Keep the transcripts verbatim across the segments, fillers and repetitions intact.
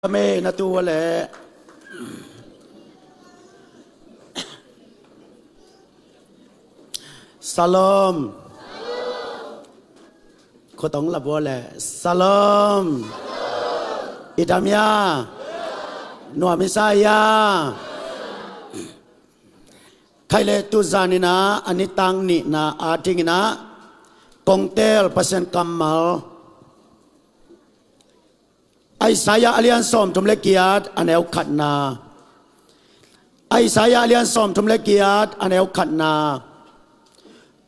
Amen. Na tu le. Shalom. Khotong la bua le. Shalom. I dam hia? Nuam i sa hia? Khai le, tu zanin ah a nitang nihna adingin ah kong teel Pasian kammal, Isaiah a lian sawmthum le giat, a neu khatna. Isaiah a lian sawmthum le giat, a neu khatna.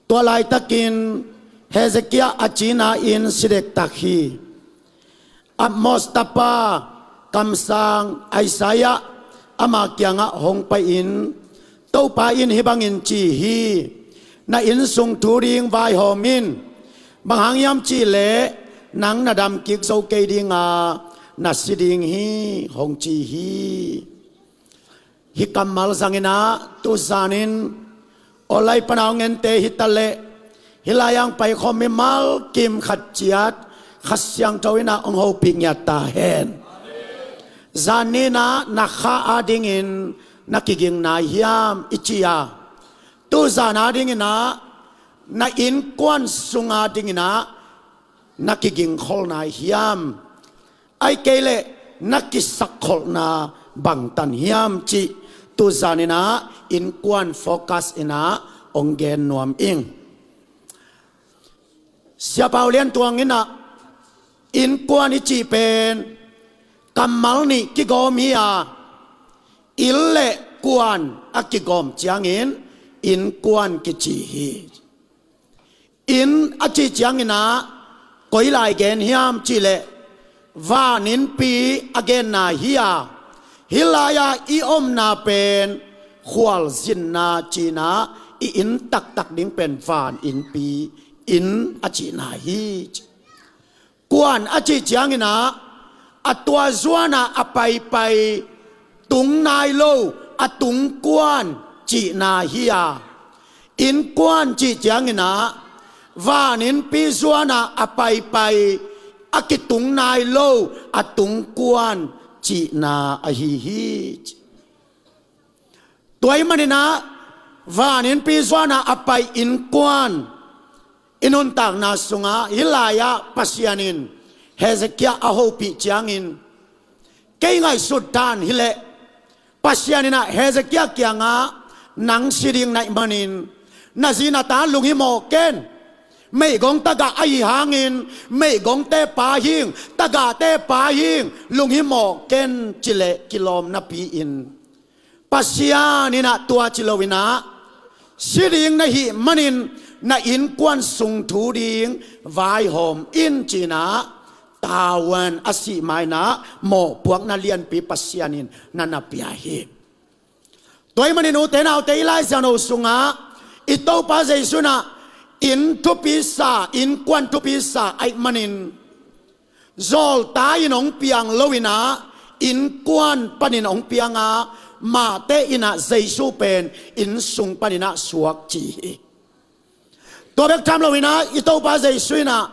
Tua laitakin Hezekiah a cina in si dektak hi. Amos tapa kamsang Isaiah ama kiangah hong pai-in, Topa in hih bangin ci hi: Na innsung thu ding vaihawm in. Bang hang hiam cih leh nang na dam kik zo kei ding a, na si ding hi, hong ci hi. Hih kammal zangin ah tu zanin, aw lai pan a hong ente hi ta leh, hih lai-ah hong paikhawm mimal kim khat ciat Kha Siangtho in ah hong hopih ngiat ta hen. Zan ni-in ah na kha adingin na kiging nai hiam i ci a, tu zan adingin ah na innkuan sung adingin ah na kiging khol nai hiam? Ahih kei leh na kisakkholhna bangtan hiam cih tu zanin ah innkuan focus in ah hong gen nuam ing. Sia Pau Lian Tuang in ah innkuan i cih pen kammal nih kigawm hi a, ill le kuan a kigawm ciangin innkuan kici hi. Inn a cih ciangin ah koi lai gen hiam cih leh van innpi a genna hi a, hih lai-ah i omna pen khualzinna ci-in ah i inn taktak ding pen van innpi, inn a cihna hi. Kuan a cih ciangin ah a tua zuan ah a paipai tung nai lo a tungkuan cihna hi a, innkuan cih ciangin ah van innpi zuan ah a paipai a kitung nai lo a tungkuan cihna ahi hi. Tua ahih manin ah van innpi zuan ah a pai innkuan i nuntakna sungah hih lai-ah Pasian in Hezekiah a hopih ciangin, kei ngaihsut dan hi leh Pasian in ah Hezekiah kiangah, nang si ding na hih manin na zi na ta lunghimawh ken. Meigong tagah ahi hangin meigongte pa hi ing, tagahte pa hi ing, lunghimawh ken ci leh kilawm napi-in, Pasian in ah tua ci lo-in ah, si ding na hih manin na innkuan sung thu ding vaihawm in ci-in ah, tavuan a sih ma-in ah mawhpuakna lianpi Pasian in na na pia hi. Tua ahih manin ute naute, i Lai Siangtho sungah i Topa Jesu in ah inn thupi sa, innkuan thupi sa ahih manin, zawlta in hong piang lo-in ah innkuan panin hong piang a, mahte in ah Jesu pen inn sung panin ah suak ci hi. Tua bek tham lo-in ah i Topa Jesu in ah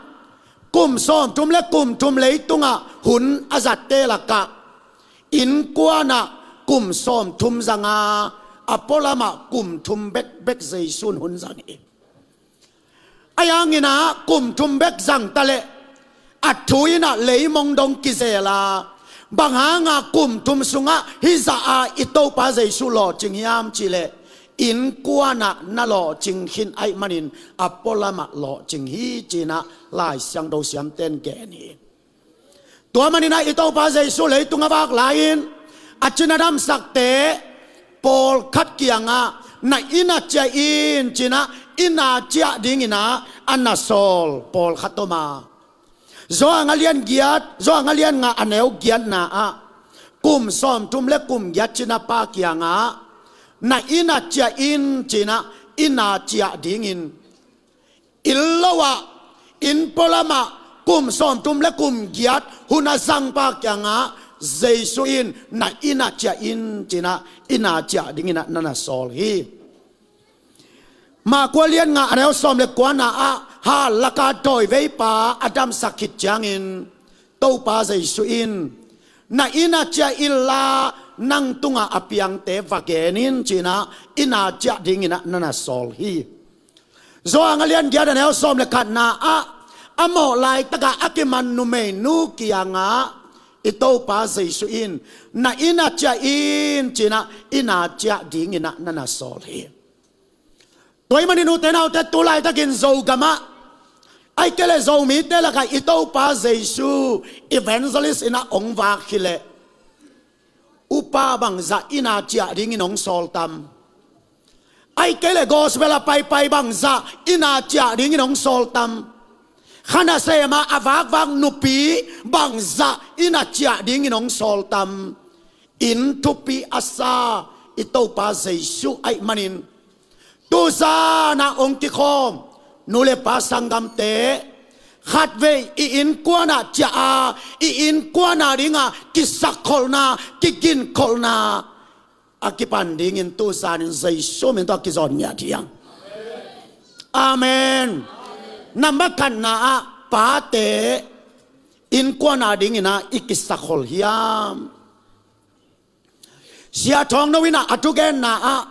kum sawmthum le kum thum leitungah hun a zatte lakah innkuan ah kum sawmthum zang a, a pualam ah kum thum bekbek Jesu in hun zang hi. Ahi hangin ah kum thum bek zang ta leh a thu in ah leimong dong kizel a, bang hanga kum thum sungah hih zah a i Topa Jesu lawhcing hiam cih leh, innkuan ah na lawhcing khin ahih manin a pualam ah lawhcing hi ci-in ah Lai Siangtho siamte'n gen hi. Tua manin ah i Topa Jesu leitung a vak lai-in a cina damsakte pawlkhat kiangah na inn ah ciah in ci-in ah inn ah ciah dingin ah a na sawl pawlkhat om a, Johan a lian giat, Johan a lian nga a neu giatna ah kum sawmthum le kum giat cina pa kiangah na inn ah ciah in ci-in ah inn ah ciah dingin, inn lo ah, inn pualam ah kum sawmthum le kum giat hun a zang pa kiangah Jesu in na inn ah ciah in ci-in ah inn ah ciah dingin ah na na sawl hi. Marka lian nga a neu sawm le kuana ah hal laka dawiveipa a damsak khit ciangin Topa Jesu in Na inn a ciah inla nang tungah a piangte va gen in, ci-in ah inn a ciah dingin ah na na sawl hi. Johan a lian giat a neu sawm le khatna ah a mawh laitakah a kiman numeinu kiangah i Topa Jesu in, "Na inn a ciah in," ci-in ah inn a ciah dingin ah na na sawl hi. Tua ahih manin ute naute, tu laitakin Zogamah, ahih kei leh Zomite lakah i Topa Jesu evangelist in ah hong vak hi leh, upa bangzah inn a ciah dingin hong sawl tam? Ahih kei leh gospel a paipai bangzah inn a ciah dingin hong sawl tam? Kha nasem a a vakvak nupi bangzah inn a ciah dingin hong sawl tam? Inn thupi a sa i Topa Jesu ahih manin, tuzan ah hong kikhawm nu le pa sanggamte, khatvei i innkuan ah ciah a, i innkuan a dingah kisakkholhna, kiginkholhna a kipan dingin tuzanin Jesu min tawh a kizawn ngiat hi hang. Amen. Nambat khatna ah, pate innkuan a dingin ah i kisakkhol hiam? Sia Thawng No in ah a thugenna ah,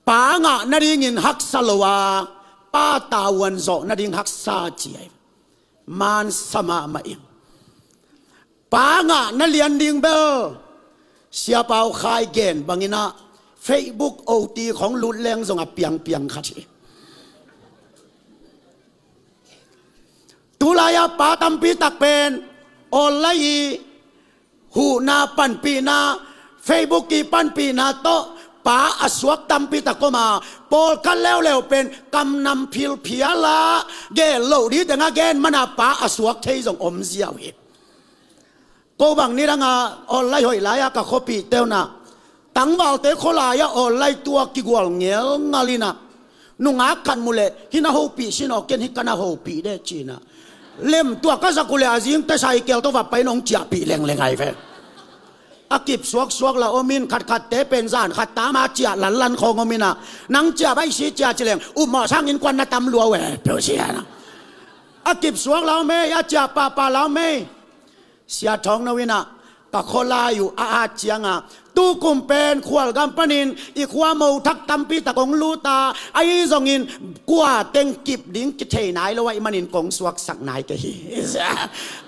pa ngah nadingin haksa lo a, pa tavuan zawh nading haksa, ci hi. Mansa mahmah ing. Pa ngah na lian ding bel Sia Pau Khai gen bangin ah Facebook, O T khong lut leng zong a piangpiang khat hi. Tulai-a pa tampi tak pen online i huhna panpihna, Facebook i panpihna tawh pa a suak tampi tak om a, pawlkhat leuleu pen kamnam philphial a, gen loh ding teng a gen man a pa a suak thei zong om ziau hi. Ko bang nidang a online hoih lai-a ka khuapihte un ah, tangvalte khualai-ah online tu-a kigual ngelngal in ah, nungak khat mu leh, "Hih na hopih sin aw, ken hih ka na hopih deh," ci-in ah, lemtuah ka zak uh leh a zingte cycle tawh va pai in hong ciahpih lengleng ahi ve. A kip suaksuak la om in, khatkhatte pen zan khat tam a ciah lanlan khawng om in ah, "Nang ciah baih si," ciah ci leng, "Upmawh sang innkuan na tam lua uh e," peuh sia na. A kip suak la om ei, a ciah pahpah la om ei. Sia Thawng No in ah, ka khualai uh a at ciangah, tukum pen khualgam panin i khua mo thak tampi tak hong lut a, ahi zongin kua teng kip ding kithei nai lo ahih manin kong suaksak nai kei hi.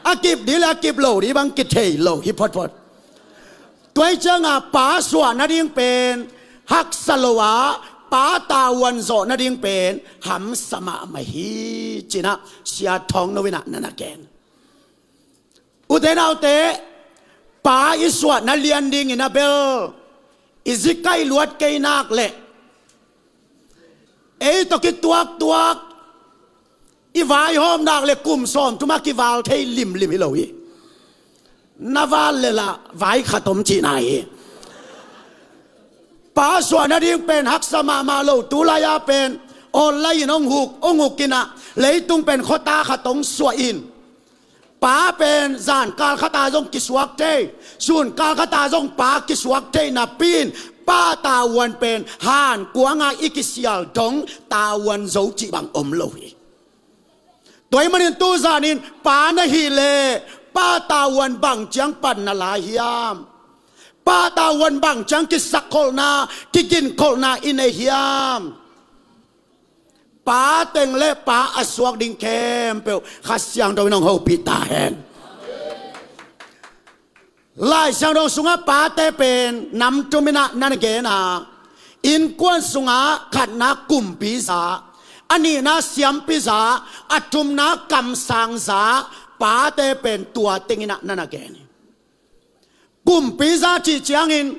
A kip ding le a kip lo ding bang kithei lo hi photphot. Tua ahih ciangah pa suah nading pen haksa lo a, pa tavuan zawh nading pen hamsa mahmah hi, ci-in ah Sia Thawng No in ah na na gen. Ute naute, pa i suahna lian dingin a bel i zikaih luat kei nak leh, ei tawh kituaktuak i vaihawm nak leh kum sawmthum a kival thei limlim hi lo hi. Na val leh lah vai khat om cihna hi. Pa suah nading pen haksa mahmah lo, tulai-a pen online in hong huk, hong huk in ah, leitung pen khuata khat hong suah in, pa pen zankal khat a zong kisuak thei, sunkal khat a zong pa kisuak thei napi in, pa tavuan pen hankuang a i kisial dong tavuan zo cih bang om lo hi. Tua ahih manin tuzanin pa na hih leh pa tavuan bang ciang pan na lai hiam? Pa tavuan bang ciang kisakkholhna, kiginkholhna i nei hiam? Pa teng le pa a suak ding khempeuh Kha Siangtho in hong hopih ta hen. Lai Siangtho sungah pate pen nam thum in ah na na gen a, innkuan sungah khatna kumpiza, a nihna siampiza, a thumna kamsangza, pate pen tua teng in ah na na gen hi. Kumpiza cih ciangin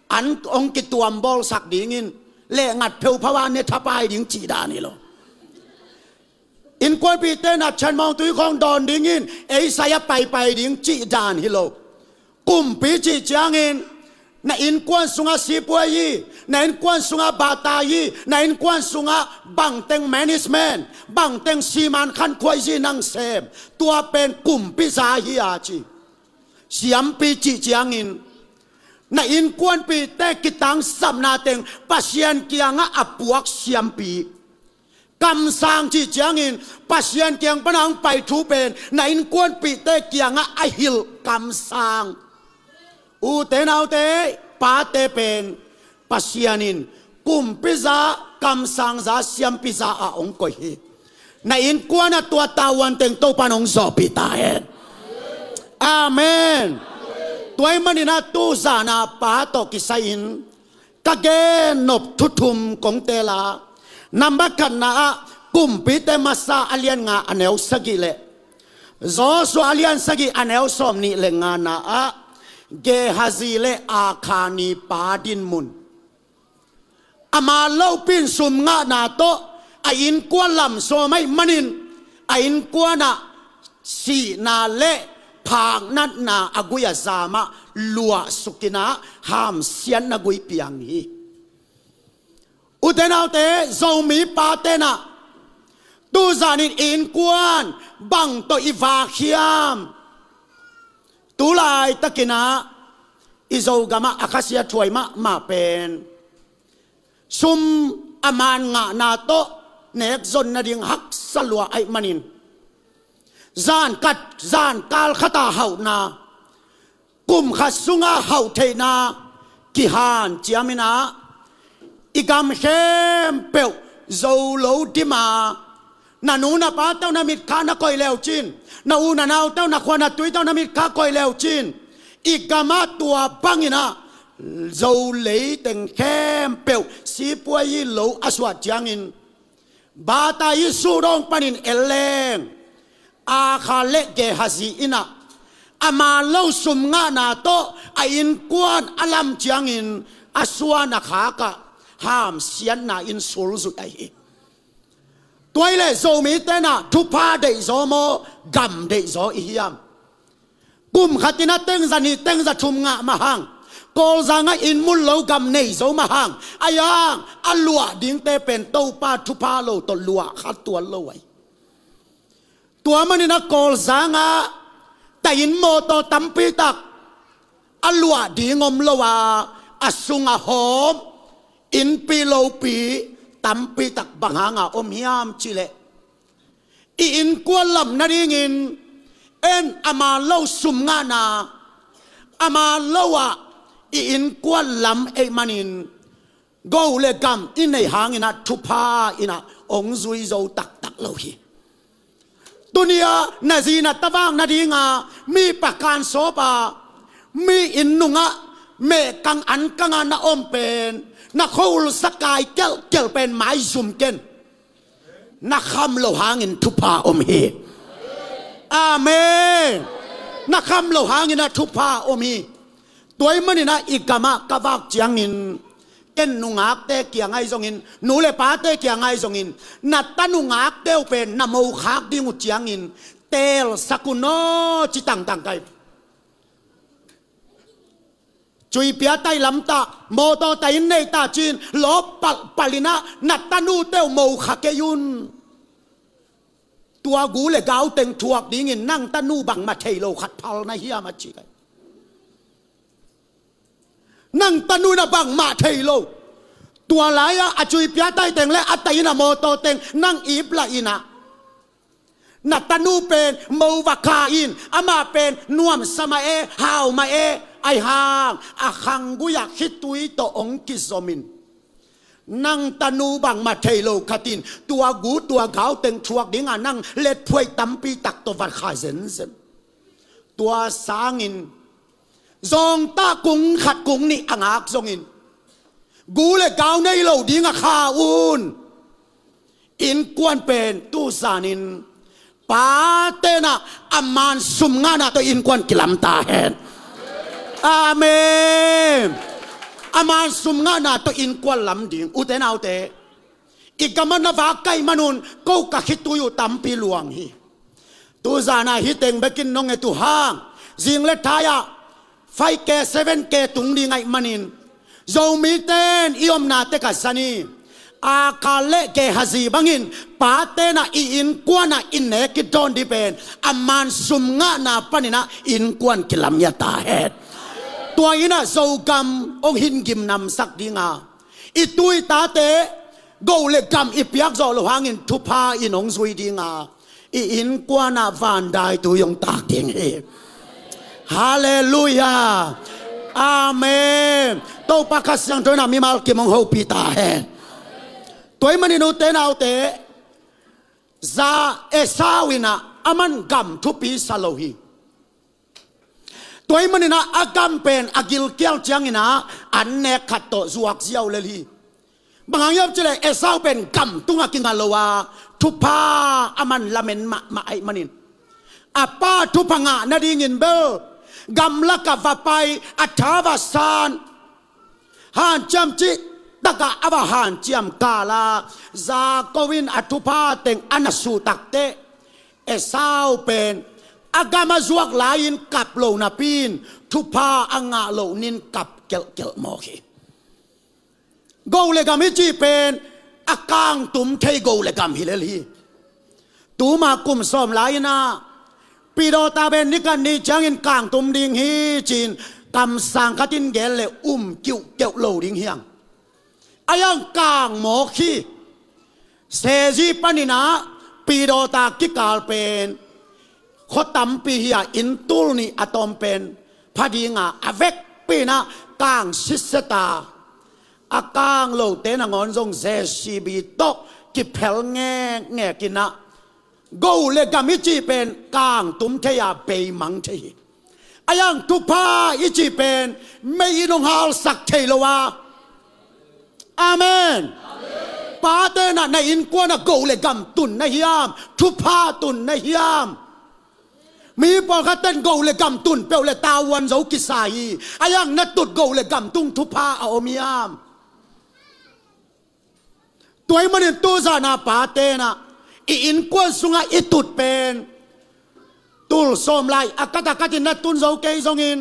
an hong kituambawlsak dingin lehngat pheuphau a ne thapai ding cih dan hi lo. Innkuanpihte in ah chan mawngtui khawng dawn dingin ei sai a paipai ding cih dan hi lo. Kumpi cih ciangin na innkuan sungah sipuai hi, na innkuan sungah bahta hi, na innkuan sungah bangteng management, bangteng siman khankhuai hi nang sem, tua pen kumpiza hi a ci. Siampi cih ciangin na innkuanpihte kitangsapna teng Pasian kiangah a puak siampi, Kamsang cih ciangin Pasian kiang pana hong pai thu pen na innkuanpihte kiangah a hilh kamsang. Ute naute, pate pen Pasian in kumpiza, kamsangza, siampiza ah hong koih hi. Na innkuan ah tua tavuan teng Topan hong zawhpih ta hen. Amen. Tua ahih manin ah tuzan ah pa tawh kisai-in ka gen nop thu thum kong teel a, nambat khatna ah Kumpite Masa a lian nga a neu sagih le Joshua a lian sagih a neu sawmnih le ngana ah Gehazi le Akhan ii pa dinmun. Ama lopi in sum ngahna tawh a innkuan lam sawm ahih manin a innkuan ah sihna le phaknatna a gui a zam ah luahsuk in ah hamsiatna gui piang hi. Ute naute, Zomi pate in ah tuzan in innkuan bang tawh i vak hiam? Tulaitakin ah i Zogam ah a khasia thuai mahmah pen sum a man ngahna tawh nek zon nading haksa lua ahih manin zan khat zan kal khat a hauhna, kum khat sunga hauh theihna kihanciam in ah i gam khempeuh zo lo dim a, na nu na pate uh na mitkha na koih le uh cin, na u na naute uh, na khua na tuite uh na mitkha koih le uh cin, i gam ah tua bangin ah zo leiteng khempeuh sipuai ii lo a suah ciangin Bata ii sudawng panin en leng Akhan le Gehazi in ah ama lo sum ngahna tawh a innkuan a lam ciangin a suan a khak ah hamsiatna in sulzui ahi hi. Tua ahih leh Zomite in ah thupha deihzaw maw, gam deihzaw i hiam? Kum khat in ah tengza nih tengza thum ngah mah hang, Kawlzang ah inn mun lo gam nei zo mah hang, a yang a luah dingte pen Topa thupha lo tawh luah kha tuan lo ahi. Tua manin ah Kawlzang ah taih inn mawtaw tampi tak a luah ding om lo a, a sung a hawm innpi lopi tampi tak bang hang a om hiam cih leh i innkuan lam nadingin en ama lo sum ngahna, ama lo ah i innkuan lam ahih manin go le gam i neih hangin ah thupha in ah hong zui zo taktak lo hi. Tuni-ah na zi na tavak nadinga mi pakan sawp a, mi inn nungah mehkang ankang a na om pen, na khuahulsa kai kelhkelh pen maizum ken. Na kham loh hangin thupha om hi. Amen. Na kham loh hangin ah thupha om hi. Tua ahih manin ah i gam ah ka vak ciangin ken nungakte kiang ahi zongin, nu le pate kiang ahi zongin, na tanu ngakte uh pen na mo khak ding uh ciangin teelsak un aw ci tangtang ka hi. Cuipia taih lam tah, mawtaw taih inn neih tah ci-in lawp palhpalh in ah na tanute uh mo kha kei un. Tua gu le gau teng thuak dingin nang tanu bangmah thei lo khat phal na hiam a ci ka hi. Nang tanu in ah bangmah thei lo. Tua lai-ah a cuipia taih teng le a taih inn a mawtaw teng nang ip lah in ah na tanu pen mo va kha in, amah pen nuamsa mah e, hau mah e, ahi hang a khanggui ah khitui tawh hong kizom in, nang tanu bangmah thei lo khat in tua gu tua gau teng thuak dinga nang letphuaih tampi tak tawh va kha zenzen. Tua sangin zawngtah kung khat kung nih a ngak zongin gu le gau nei lo ding a kha un. Innkuan pen tuzanin pate in ah a man sum ngahna tawh innkuan kilam ta hen. Amen. A man sum ngahna tawh innkuan lam ding. Ute naute, i gam ah na vak ka hih manun ko ka khitui uh tampi luang hi. Tuzan ah hih teng bekin nong et uh hang, zing le thai ah five K, seven K tung ding ahih manin Zomite in i omna tek ah zan hi. Akhan le Gehazi bangin pate in ah i innkuan ah i nek i dawn ding pen a man sum ngahna panin ah innkuan kilam hi a ta hen. Tua in ah Zogam hong hin gimnamsak dinga i tu i tate Go le gam i piak zawh loh hangin thupha in hong zui dinga, i innkuanah vandaitui hong tak ding hi. Halleluiah. Amen. Topa Kha Siangtho in ah mimal kim hong hopih ta hen. Tua ahih manin ute naute, za Esau in ah aman gam thupi sa lo hi. Tua ahih manin ah a gam pen a gilkial ciangin ah an nek khat tawh zuak ziau lel hi. Bang hang hiam cih leh Esau pen gam tungah kingah lo a, thupha aman lamen mahmah ahih manin, a pa thupha ngah nadingin bel gamlakah va pai, a tha va san, hanciam cih takah a va hanciam kal a, Jakob in a thupha teng a na suh takteh, Esau pen a gam a zuak lai-in kap lo napi-in, thupha a ngah loh ni-in kap kelhkelh mawk hi. Go le gam i cih pen a kangtum thei go le gam hi lel hi. Tuma kum sawm lai-in ah, Pidawta pen ni khat ni ciangin kangtum ding hi ci-in kamsang khat in gen leh um kiuhkeuh lo ding hi hang. Ahi hang kang mawk hi. Sezi panin ah Pidawta kikal pen khua tampi hi-a, inn tul nih a tawm pen pha dinga, a vekpi-in ah kang sitset a, a kang lote nangawn zong J C B tawh kiphel ngekngek in ah, go le gam i cih pen kangtum thei a, beimang thei hi. Ahi hang thupha i cih pen mei in hong halsak thei lo a. Amen. Pate in ah na innkuan ah go le gam tun na hiam, thupha tun na hiam? Mi pawlkhat ten go le gam tun peuh leh tavuan zo kisa hi. Ahi hang na tut go le gam tung thupha a om hiam? Tua ahih manin tuzan a pate in ah i innkuan sungah i tut pen tul sawm lai a kat a katin na tun zo kei zongin,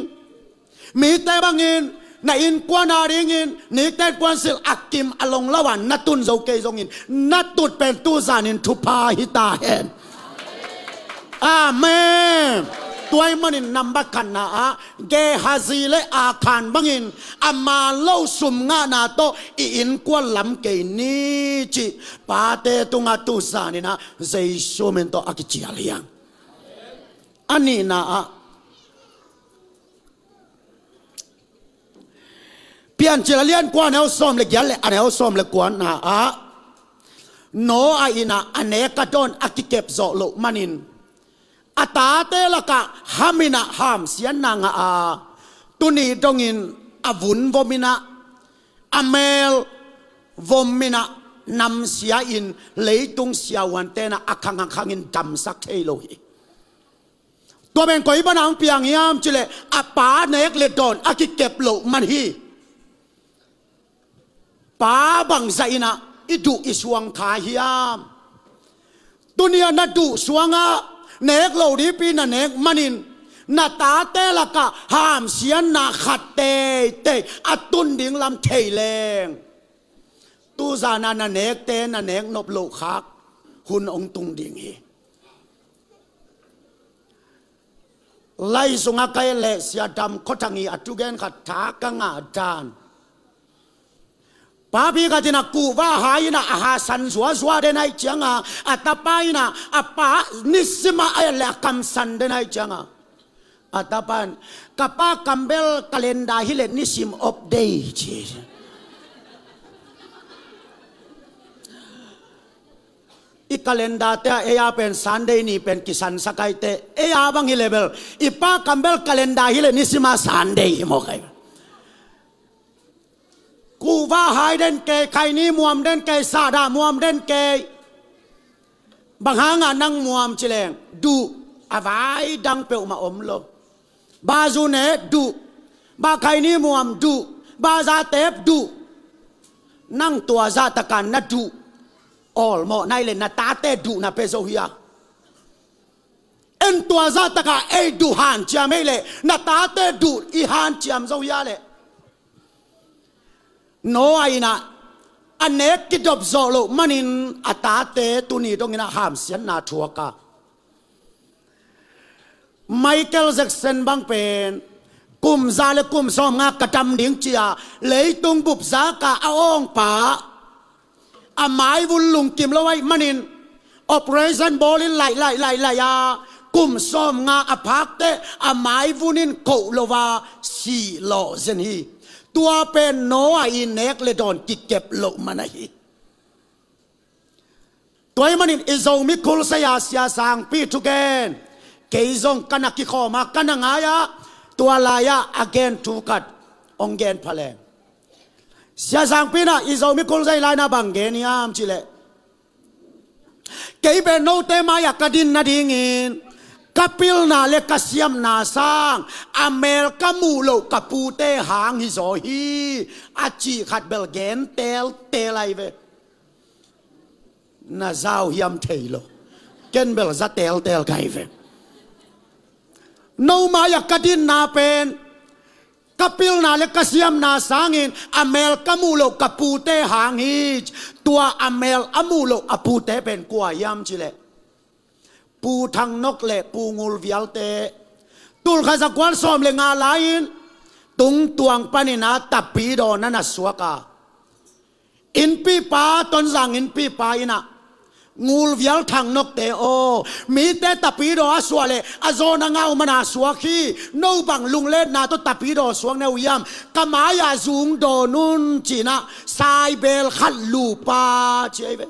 mite bangin na innkuan a dingin nikte innkuan silh a kim a long lo a na tun zo kei zongin, na tut pen tuzanin thupha hi ta hen. Amen. Tua ahih manin nambat khatna ah Gehazi le Akhan bangin a man lo sum ngahna tawh i innkuan lam kei ni cih pate tungah tuzanin ah Jesu min tawh a kicial hi hang. A nihna ah Piancil a lian kua, a neu sawm le giat le a neu sawm le kuana ah, Noah in ah a nek a dawn a kikep zawh loh manin a tate lakah Ham in ah hamsiatna ngah a, tuni dongin a vun vom in ah, a mel vom in ah, namsia in leitung siavuante in ah a khang a khangin damsak thei lo hi. Tua pen koi pana hong piang hiam cih leh a pa nek le dawn a kikep loh man hi. Pa bangzah in ah i duh i suang kha hiam? Tuni-ah na duh suangah nek lo dingpi na nek manin na tate lakah hamsiatna khat teitei a tun ding lam thei leng, tuzan ah na nekte na nek nop loh khak hun hong tung ding hi. Lai sungah ka et leh Sia Dam Khua Thang ii a thugen khat tha ka ngah dan. Papi khat in ah kuhva hai in ah a ha san zuazua den ahih ciangah, a tapa in ah a pa nisim ah a et leh a kam san den ahih ciangah, a tapa in, "Ka pa kam bel calendar hi leh nisim off day," ci. I calendar te ah ei a pen Sunday ni pen kisansak ahih teh, ei a bang hi leh bel i pa kam bel calendar hi leh nisim ah Sunday hi mawk ahi. Kuhva hai den kei, khaini muam den kei, sahdah muam den kei. Bang hangah nang muam ci leng, duh a vai dang peuhmah om lo. Bazu ne duh, ba khaini muam duh, ba zatep duh. Nang tua zahtakah na duh awlmawh na hih leh na tate duh na pia zo hia? En tua zahtakah ei duh hanciam ahih leh na tate duh i hanciam zo hia leh? Noah in ah a nek kidop zawh loh manin a tate tuni dongin ah hamsiatna thuak a. Michael Jackson bang pen kum za le kum sawmnga ka dam ding ci-a leitung bupzak a a awngpa, A maivun lungkim lo ahih manin operation bawlin laih laih laih laih a, kum sawmnga a phakte a maivun in koh lo a, si lawzen hi. Tua pen Noah i nek le dawn kikep loh man ahi. Tua ahih manin i Zomi Khulzai-a Sia Sangpi thugen kei zong ka na kikhawm a, ka na ngai a, tua lai-ah a gen thu khat hong gen pha leng. Sia Sangpi in ah i Zomi Khulzai lai-in ah bang gen hiam cih leh, kei pen note mai-ah ka din nadingin ka pilna le ka siamna sang a mel ka muh loh ka pute hang hi zaw hi, a cih khat bel gen teltel ahi ve. Na zau hiam thei lo. Ken bel za teltel ka hi ve. No mai-ah ka dinna pen ka pilna le ka siamna sangin a mel ka muh loh ka pute hang hi. Tua a mel a muh loh a pute pen kua hiam cih leh, Pu Thang Nok le Pu Ngul Vialte, tulkhat za kua le sawm le nga lai-in Tungtuang panin ah Tapidaw na na suak a, innpipa, Tonzang innpipa in ah, Ngul Vial Thang Nokte aw, mite Tapidaw a suah leh a zawn a ngau man a suak hi. No bang lungletna tawh Tapidaw suak na hi uh hiam? Ka mai-ah zung dawn un, ci-in ah saibel khat lup a, ci ahi ve.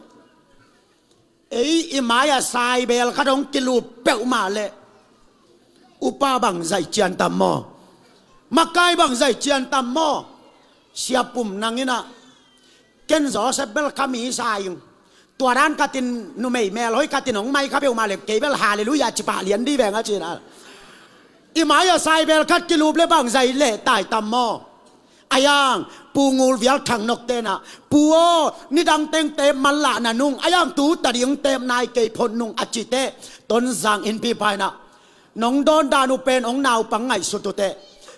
Ei i mai-ah saibel khat hong kilup peuhmah leh upa bang zaih cian tam maw? Makai bang zaih cian tam maw? Sia Pum Nang in ah, ken Joseph bel ka mi sa ing. Tua dan khat in numei melhoih khat in hong mai kha peuhmah leh kei bel halleluiah ci pah lian ding veng a, ci-in ah. I mai-ah saibel khat kilup leh bang zaih leh tai tam maw? Ahi zong Pu Ngul Vial Thang Nokte in ah, Pu aw, nidang teng teep man lah na nung, ahi zong tu tading teep nai kei phot nung, a cih teh, Tonzang innpipa in ah, nong dawn dan uh pen hong naupang ngaihsut uh teh.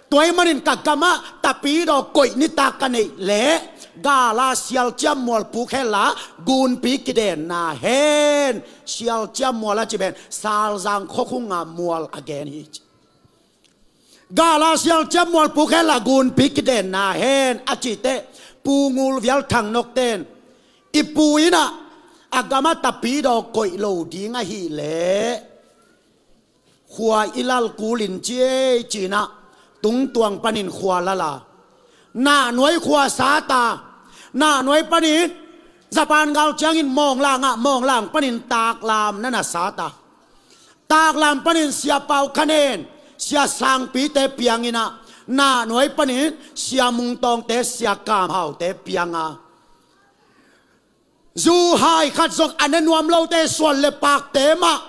Tua ahih manin ka gamah Tapidaw koih nitak ka neih leh, gal a Sial Ciam Mual Pu Khella gunpi kidenna hen. Sial Ciam Mual a cih pen Salzang khuakhung a mual a gen hi, ci. Gal a Sial Ciam Mual Pu Khella gunpi kidenna hen, a cih teh, Pu Ngul Vial Thang Nokte in, i pu in ah a gamah Tapidaw koih lo ding ahih leh khua i lal kul in ci ei, ci-in ah Tungtuang panin khua lal a, Nahnuai khua sat a, Nahnuai panin Japan gal ciangin Mawnglang ah, Mawnglang panin Taklam na na sat a, Taklam panin Sia Pau Khan En, Sia Sangpite piang in ah, Nahnuai panin Sia Mung Tawngte, Sia Kam Haute piang a, zu hai khat zong a ne nuam lote suan le pakte mah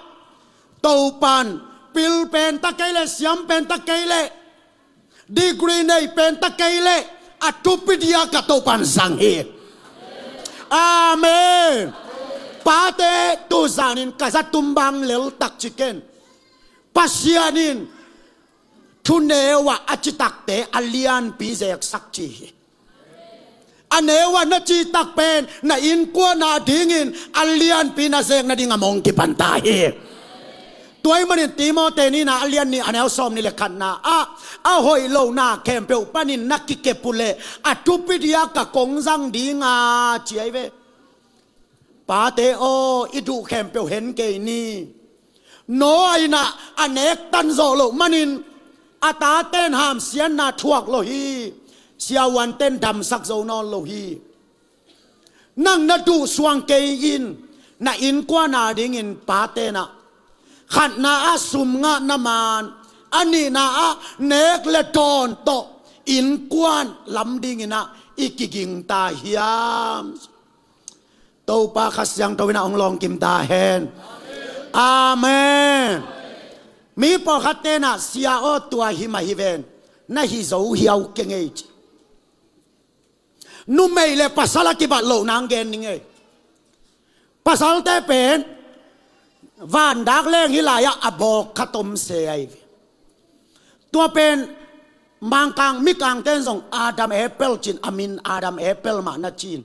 Topan pil pen ta kei leh, siam pen ta kei leh, degree nei pen ta kei leh, a thupi diak a Topan zang hi. Amen. Pate, tu zanin ka za tum bang lel tak ci ken. Pasian in thuneu ah a citakte a lianpi zeksak ci hi. A neu ah na citak pen na innkuan a dingin a lianpi na zek nading a mong kipan ta hi. Tua ahih manin Timote nihna a lian nih a neu sawmnih le khatna ah, a hoih lohna khempeuh panin na kikep uh leh a thupi diak a kong zang ding a, ci ahi ve. Pate aw, i duh khempeuh hen kei ni. Noah in ah a nek tan zawh loh manin a taten hamsiatna thuak lo hi. Siavuanten damsak zo nawn lo hi. Nang na duh suang kei in, na innkuan a dingin pate in ah, khatna ah sum ngah na man, a nihna ah nek le dawn tawh innkuan lam dingin ah i kiging ta hiam? Topa Kha Siangtho in ah hong lawngkim ta hen. Amen. Mi pawlkhatte in ah, sia aw, tua hi mah hi ven, na hi zo hiau keng ei, ci. Numei le pasal a kibat lohna hong gen ning ei. Pasalte pen vandak leng hih lai-ah a bawk khat om se ahi ve. Tua pen Mangkang Mikangte in zong Adam apple ci-in, a min Adam apple mah na ci-in,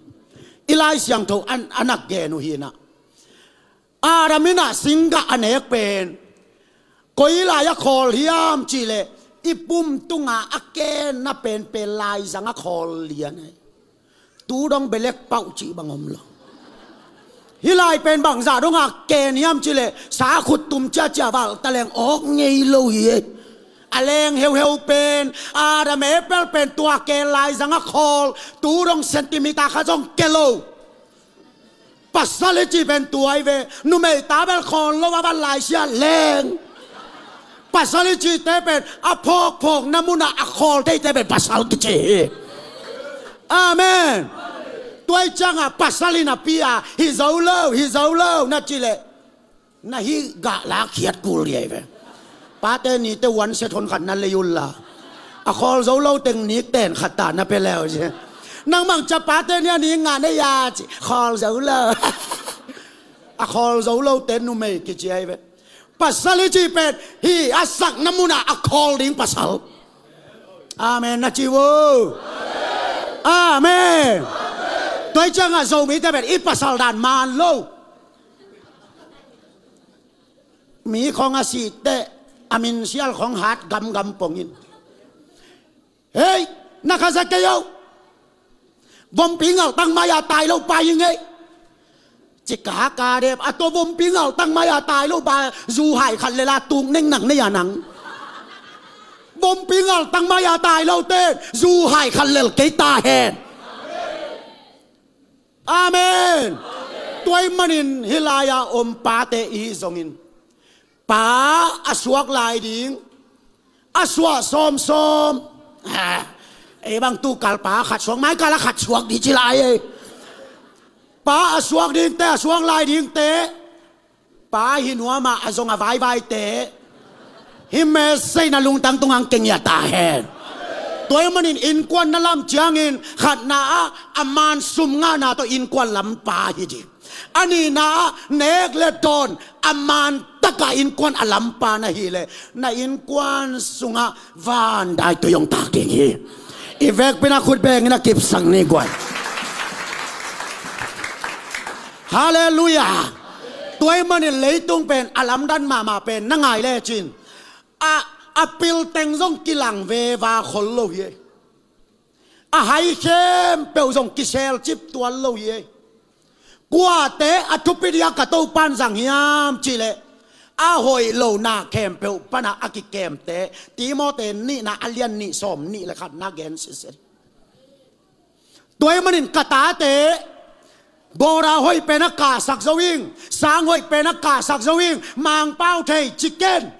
i Lai Siangtho a nak gen uh hi in ah. Adam in ah singgah a nek pen koi lai-ah khawl hiam cih leh, i pum tunga a kenna penpen laizang a khawl lian hi. Tu dong belek pauh cih bang om lo. Hih lai pen bangzah dongah ken hiam cih leh, sa khut tum ciacia val ta leng awk ngei lo hi ei. A leng heuheu pen, Adam Apple pen tua ken lai zang a khawl, tu dong centimeter khat zong ke lo. Pasal i cih pen tua hi ve, numei ta bel khawl lo a van lai sia leng. Pasal i cihte pen a phawkphawkna munah a khawl theite pen pasal kici hi. Amen. Tua hi ciangah pasal hi napi-a, hi zo lo, hi zo lo na cih leh, na hih gah lakkhiat kul hi ei ve. Pate nite one set hon khat na lei unla, a khawl zo lo teng nik ten khat ta na pia leu ci. Nangmah cia pate ni a nik ngah na hia ci, khawl zo lo. A khawl zo lote numei kici hi ei ve. Pasal i cih pen hih a sakna munah a khawl ding pasal. Amen na ci vo. Amen. Tua hi ciangah Zomite pen i pasal dan man lo. Mi khawng a sih teh a minsial khawng hat gamgam pongin, hei, na kha za kei o. Vompi ngaltang mai-a tai lo pa hi ngei. Ci kaka dep a tua vompi ngaltang mai-a tai lo pa, zu hai khat lel a tuk neng nang nei a nang. Vompi ngaltang mai-a tai lote zu hai khat lel kei ta hen. Amen. Tua ahih manin hih lai-a om pate i hih zongin, pa a suak lai ding, a suah sawmsawm. Ah, ei bang tu kal pa khat suak, mai kal a khat suak ding ci lai ei. Pa a suak dingte, a suak lai dingte, pa hi nuam a, a zong a vaivaite, hih message na lungtang tungah kei ngiat ta hen. Tua ahih manin innkuan na lam ciangin khatna ah a man sum ngahna tawh innkuan lam pa hi ding. A nihna ah nek le dawn a man takah innkuan a lam pa na hih leh, na innkuan sungah van dai tui hong tak ding hi. I vekpi-in a khut bengin a kipsak ni guai. Halleluiah. Tua ahih manin leitung pen a lamdang mahmah pen na ngai lecin, a, a pilteng zong kilang veva khol lo hi ei. A hai khempeuh zong kiselcip tuan lo hi ei. Kuate a thupit hi a ka Topan zang hiam cih leh, a hoih lo na khempeuh panah a kikemte, Timoti nihna a lian nih sawm nih le khat na gen sitset. Tua ahih manin ka tate, bawra hoih pen a kahsak zo ing, sang hoih pen a kahsak zo ing, Mangpau thei ci ken.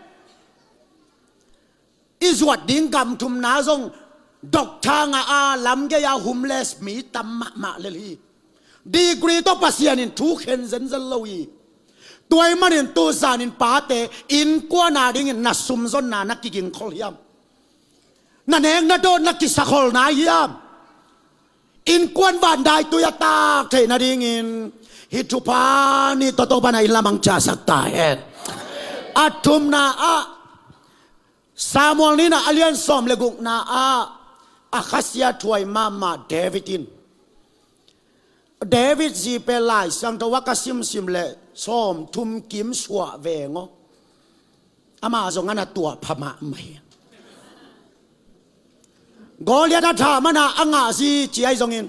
I zuat ding gam thumna zong doctor ngah a, lamgei a homeless mi tam mahmah lel hi. Degree tawh Pasian in thu khen zenzen lo hi. Tua ahih manin tu zanin pate, innkuan a dingin na sumzonna na kigingkhol hiam? Na nek na dawn na kisakholna hiam? Innkuan van dai tui a tak theih nadingin hih thupha nih tawh Topa in a inn lamah hong ciahsak ta hen. A thumna ah, Samuel nihna a lian sawm le gukna ah a khasia thuai mahmah David in, David zi pen Lai Siangtho ah ka simsim leh sawmthum kim suah veng aw. Amah zong a na tuah pha mahmah hi. Goliath a thahman a a ngah zi ci ahi zongin,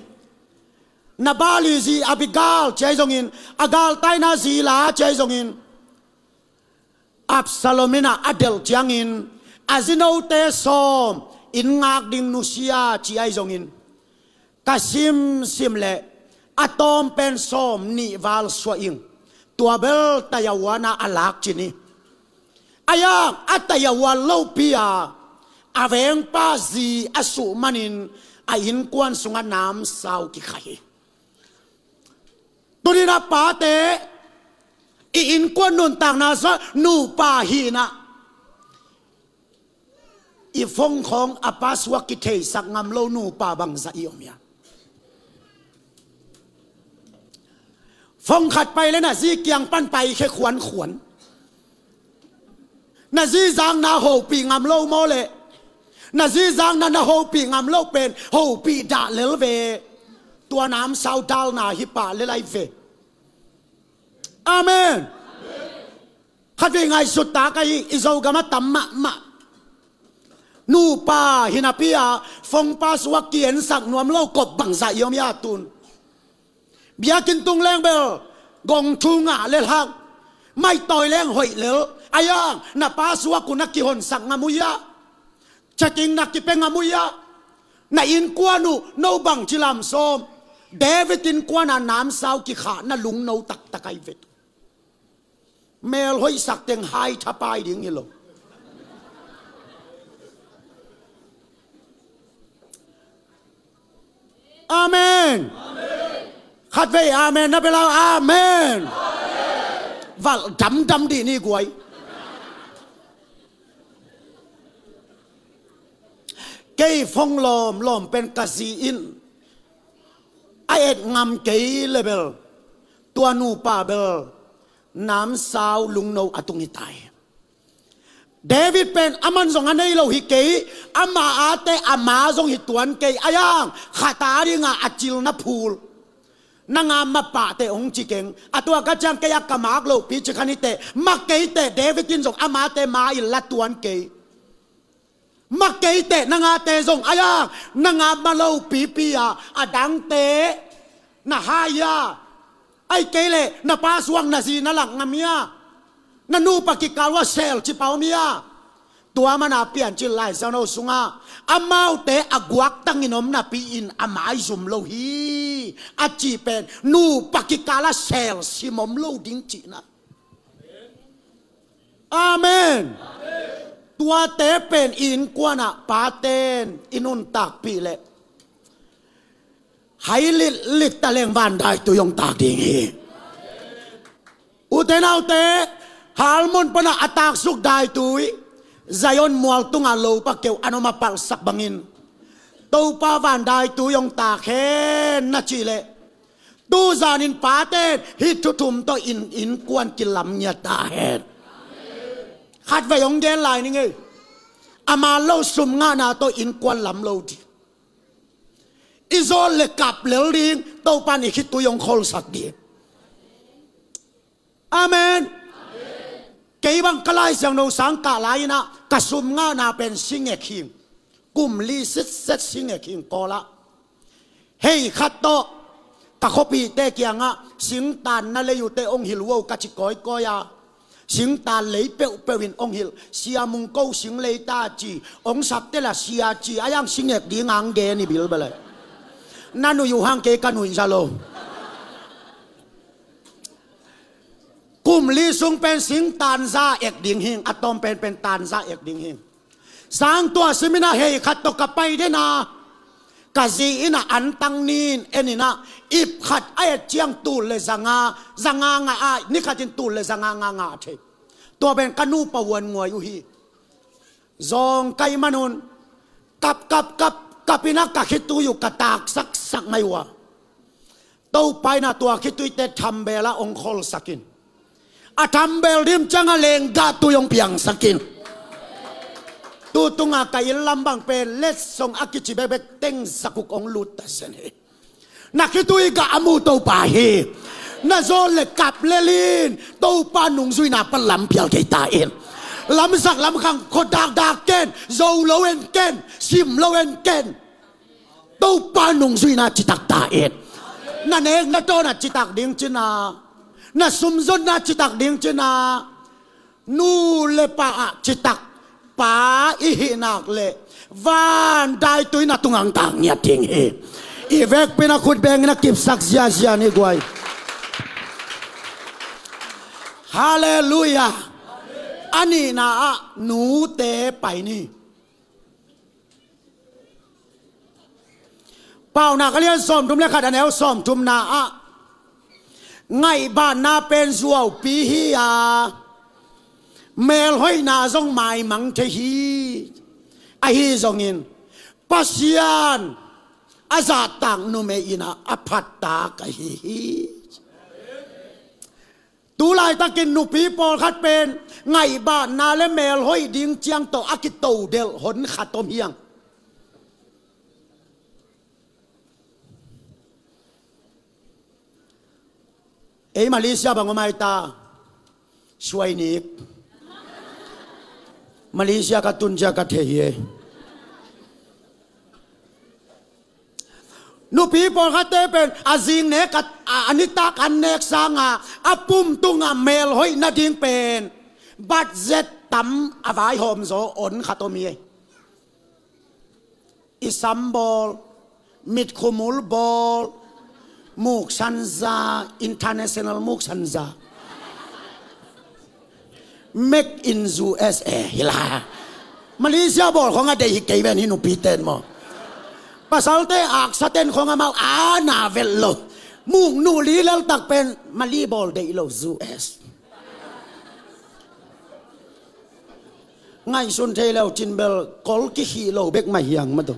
Nabal zi Abigail ci ahi zongin, a galtaina zi la ci ahi zongin, Absalom in a a delh ciangin a zinote sawm inn ngak ding nusia ci ahi zongin, ka simsim leh a tawm pen sawm nih val suah ing. Tua bel taiahuan a a lak cin hi. A iang a taiahuan lopi a, a vengpa zi a suh manin a innkuan sungah namsau kikhaih hi. Tuni-in a pate, i innkuan nuntakna sungah nupa hihna, i phone khawng a password kitheisak ngam lo nupa bangzah i om hiam? Phone khat pai leh na zi kiang pan paikhia khuankhuan. Na zi zakna hopih ngam lo maw leh? Na zi zakna na hopih ngam lo pen hopih dah lel ve. Tua namsau dalna hi pah lel ahi ve. Amen. Khatvei ngaihsut tak ahi, i Zogam ah tam mahmah. Nupa hi napi-a phone password kiensak nuam lo kop bangzah i om hiam tun? Biakinn tung leng bel Gong thu ngah le hlang, maitawi leng hoih lel. Ayang, na pa suak uh na kihonsak ngam uh hia? Checking na kipia ngam uh hia? Na innkuan uh no bangci lam sawm? David innkuan a namsau kikhah na lungno taktak ai vet. Mel hoihsak teng hai thapai ding hi lo. Amen. Khatvei amen na bia lau. Amen. Valh damdam dih ni guai. Kei phone lawmlawm pen ka zi in a et ngam kei le bel, tua nupa bel namsau lungno a tung hi ta hi. David pen aman zong a nei lo hi kei, ama ate ama zong hi tuan kei. Ayang, khat a dinga a cil na phul. Nanga mapahte hong ci keng. A tua ka ciang kei a ka mak lopi ci khan hi teh, mak kei teh David in zong amate ma in la tuan kei. Mak kei teh nangate zong, ayang, nanga ma lopipi a, a dangte na hai a, ai kei leh na pa suak na zi na lak ngam hia? Na nupa kikal ua sel ci pau mia? Tua mana Piancil Lai Siangtho sunga amaute a guaktangin om napi-in a maizum lo hi a cih pen nupa kikal a sel sim om lo ding cihna. Amen. Tuate pen innkuanah paten i nuntakpih leh hai litlit ta leng van daitui hong tak ding hi. Ute naute, Halmon pana a taksuk daitui, Zion mual tunga lopa keu a noma palhsak bangin Topa van daitui hong tak hen na cih leh, tuzanin paten hih thu thum tawh in, innkuan kilam ngiat ta hen. Khatvei hong gen lai ning ei. A man lo sum ngahna tawh innkuan lam lo ding. I zawl le kap lel ding, Topan i khitui hong kholsak ding. Amen. Kei bang ka Lai Siangtho sang kah lai-in ah ka sum ngahna pen singek hing. Kum li sitset singek hing kawlah. Hei khat tawh ka khuapihte kiangah singtan na lei uh teh hong hilh uh o ka ci kawikawi a. Singtan lei peuhpeuh in hong hilh, Sia Mung ko sing lei ta ci, hong sapte la sia ci, a yang singek ding ang gen i bilbel lai. Na nuih uh hang kei ka nuih za lo. Kum li sung pen singtan za ek ding hing, a tawm penpen tan za ek ding hing. Sang tua simin ah hei khat tawh ka pai den a, ka zi in ah antang ni-in en in ah, ip khat a et ciang tul le zanga, zanga ngah a, ni khatin tul le zanga ngah ngah thei. Tua pen ka nupa huan nguai uh hi. Zawng ka hih manun kap kap kap kap in ah ka khitui uh ka taksaksak mai uh a. Topa in ah tua khituite thambel ah hong kholsak in, a thambel dim ciangah lenggah tui hong piangsak in, tu tunga ka inn lam bang pen letsong a kici bekbek teng zakuk hong lut ta zen hi. Na khitui gah a mu Topa hi. Na zawl le kap lel in Topa nungzuihna pan lam pial kei ta in. Lamsak lamkhang khuadakdak ken, zo lo en ken, sim lo en ken. Topa nungzuihna citak ta in. Na nek na tawn ah citak ding cina, na sumzonna citak ding cina, nu le pa ah citak pa i hih nak leh van daitui na tungah hong tak ngiat ding hi. I vekpi-in a khut bengin a kipsak ziazia ni guai. Halleluiah. A nihna ah nute pai ni. Paunak a lian sawmthum le khat a neu sawmthumna ah, ngaihbatna pen zuaupi hi a, melhoihna zong maimang thei hi. Ahi zongin Pasian a zahtak numei in ah a phattak ahi hi. Tu laitakin nupi pawlkhat pen ngaihbatna le melhoih ding ciang tawh a kitodelh hon khat om hiang. Ei Malaysia bang om ai ta, suainik. Malaysia ka tun cia ka thei hi ei. Nupi pawlkhatte pen a zing nek a, a, a nitak an nek sanga A pum tungah melhoih nading pen budget tam a vaihawm zaw on khat om hi. I sam bawl, mitkhumul bawl, muksanza, international muksanza. Make in U S A hi la. Malaysia bawl khong a deih hi kei ven hi nupi ten maw. Pasalte aksa ten khong amau a na velh lo. Muknuh li leltak pen Mali bawl deih lo U S. Ngaihsun thei leu cin bel kol kikhih lo bek mah hiang mah tu.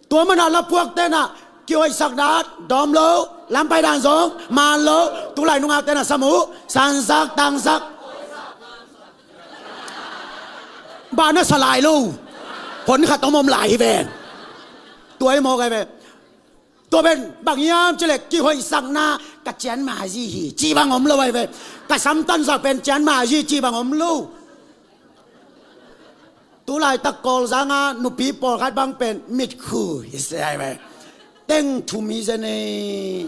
Tua mana lapuak tenah kihoihsak dat dawm lo, lampai dan zong man lo, tulai nungak tenah sam uh, sansak tangsak. Bana salai lo. Hon khat om om lai hi ven. Tua i mawk ai ve. Tua pen bang hiam cileh kihoihsakna ka cian mazi hi ci bang om lo ai ve. Ka samtansak pen cian mazi ci bang om lo. Tulaitak Kawlzanga nupi pawlkhat bang pen mitkhu hi se ai ve. Teng thum hi zen ei.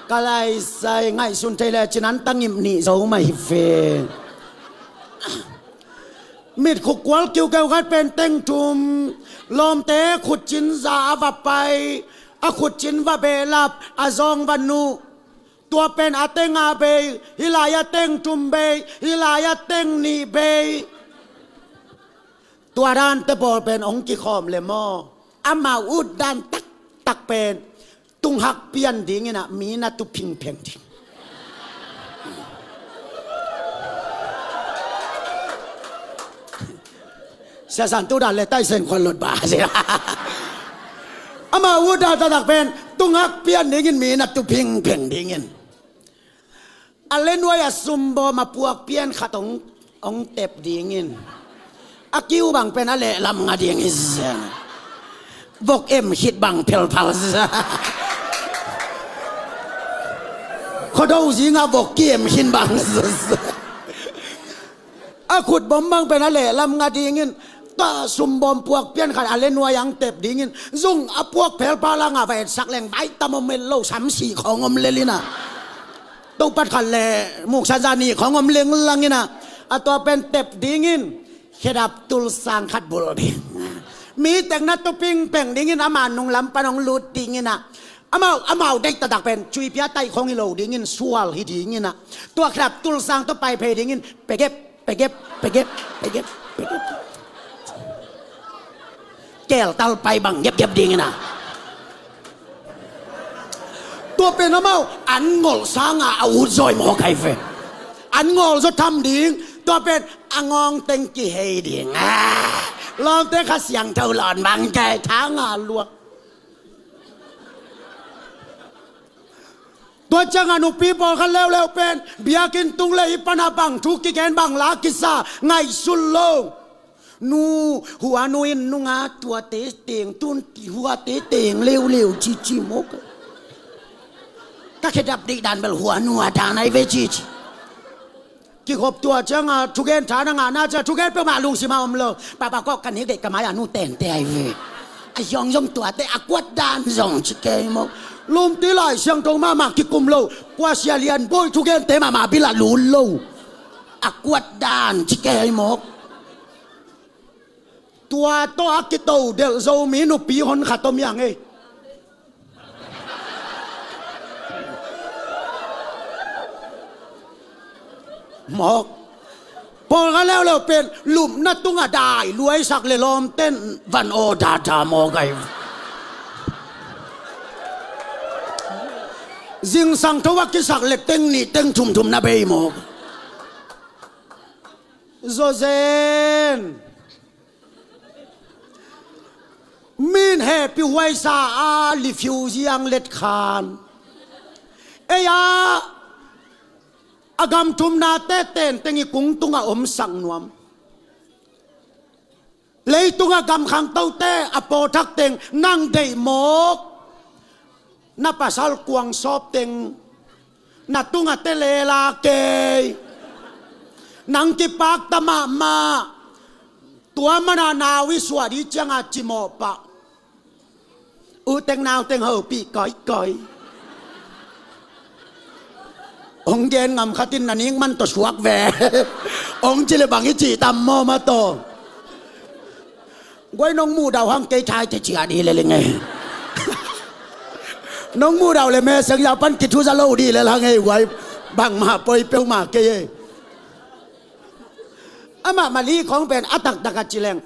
Ka laisai ngaihsun thei le cinan tangim nih zo mah hi ve. Mitkhu kual kiukeu khat pen teng thum. Lawmte khutcin za a va pai, a khutcin va behlap, a zawng va nuh. Tua pen a teng a bei, hih lai a teng thum bei, hih lai a teng nih bei. Tua dante pawl pen hong kikhawm le maw. Amau ut dan taktak pen tunghak pian dingin ah mi na tu phingpheng ding. Siasan tu dan le taisen khuan lot ba si. Amau ut dan taktak pen tunghak pian dingin mi na tu phingpheng dingin. A le nuai a sumbawm a puak pian khat hong, hong tep dingin. A kiu bang pen a lehlam nga ding hi zen. Vok em khit bang phelphal zen. Khuado zingah vok ki em khin bang zen. A khutbawm bang pen a lehlam nga dingin. Tua sumbawm puak pian khat a le nuai ang tep dingin. Zung a puak phelphal a nga va etsak leng vai tam om el lo samsi khawng om lel ina. Topat khat le muksa zani khawng om leng lang ina. A tua pen tep dingin. Khedap tulsang khat bul ding. Mi tekna tu pingpeng dingin ama nunglam pan hong lut dingin ah. Amau, amau deih taktak pen cuipia taih khawng hi lo dingin sual hi dingin ah. Tua khedap tulsang tu pai phei dingin pegep, pegep, pegep, pegep, pegep. Keltal pai bang gepgep dingin ah. Tua pen amau an ngolh sanga a ut zawi maw kai fe. An ngolh zaw tham ding. Tua pen a ngawng teng kihei ding. Ah, lawmte kha siangtho lawn bang kai thanga luak. Tua ciangah nupi pawlkhat leuleu pen biakinn tung le i pana bang thu kigen bang la kisa ngaihsun lo. Nu, hua nu in nunga tuate teng tun ti huate teng leuleu cici mawk. Ka khedap deih dan bel hua nu a dan ai ve cici. Kikhop tua cianga thugen tha na ngahna cia thugen peuhmah lungsim a om lo. Papa kawk ka nik deih ka mai-a nu tente ai ve. A yongzong tuate a kuat dan zong ci kei mawk. Lumti lai siangtho mahmah kikum lo. Kua sia lian bawi thugente mahmah bil a lut lo. A kuat dan ci kei mawk. Tua tawh a kito delh Zomi nupi hon khat om iang ei. Mawk. Pawlkhat leuleu pen lupna tungah dai luaisak le lawmten van aw dada mawk ai. Zingsang tho a kisak le teng nih teng thumthum na bei mawk. Zawzen. Min hehpih huaisa a refugee ang let khan. Ei a a gam thumnate tenteng i kung tungah omsak nuam. Leitungah gam khangtote a pawlthak teng nang deih mawk. Na pasal kuang sawp teng na tungah te lela kei. Nang kipakta mahmah. Tua mana nau i suah dih ciangah cimawh pah. U teng nau teng hopih koikoi. Hong gen ngam khat in na nik man tawh suak ve. Hong ci le bang i cih tam maw ma tawh. Guai nong muh dauh hang kei thai te ciat hi le ling e. Nong muh dauh le me seng yau pan kithuza lo dih le hang e guai. Bangmah poi peuhmah kei e. Amah Mali khawng pen a taktak a ci leng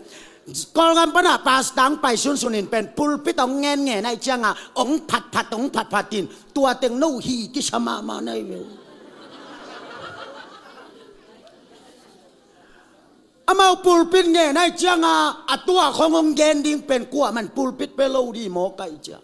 Kawlgam panah pastor hong pai sunsun in pen pulpit hong ngenngen ahih ciangah hong phatphat hong phatphat in tua teng no hi kisa mahmah na hi ve. Amau pulpit ngen ahih ciangah a tuah khawng hong gen ding pen kuaman pulpit pe lo dih maw kaih ciah.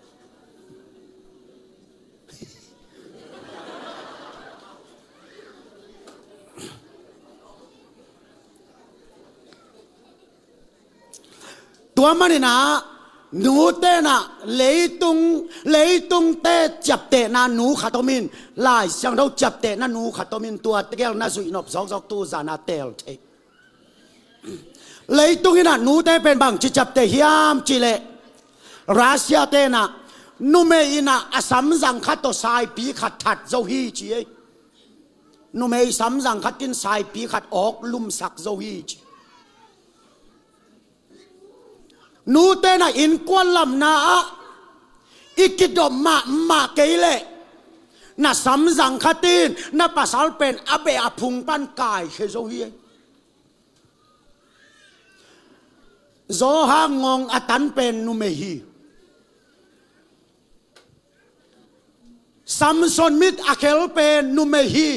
Tua maninah nute inah leitung, leitungte ciaptehna nu khat om in, Lai Siangtho ciaptehna nu khat om in, tua tegel na zuihnop zawkzawk tu zana tel thei. Leitung inah nute pen bangci ciapteh hiam cihleh Russia te inah numei inah a samzang khat tawh saipi khat that zo hi ci ei. Numei samzang khat in saipi khat awk lumsak zo hi ci. Nute na innkuan lamna ah i kidop mahmah kei leh na samzang khat in na pasal pen a beh a phung pan kaikhia zo hi. Zohang ngong a tan pen numei hi. Samson mit a khel pen numei hi.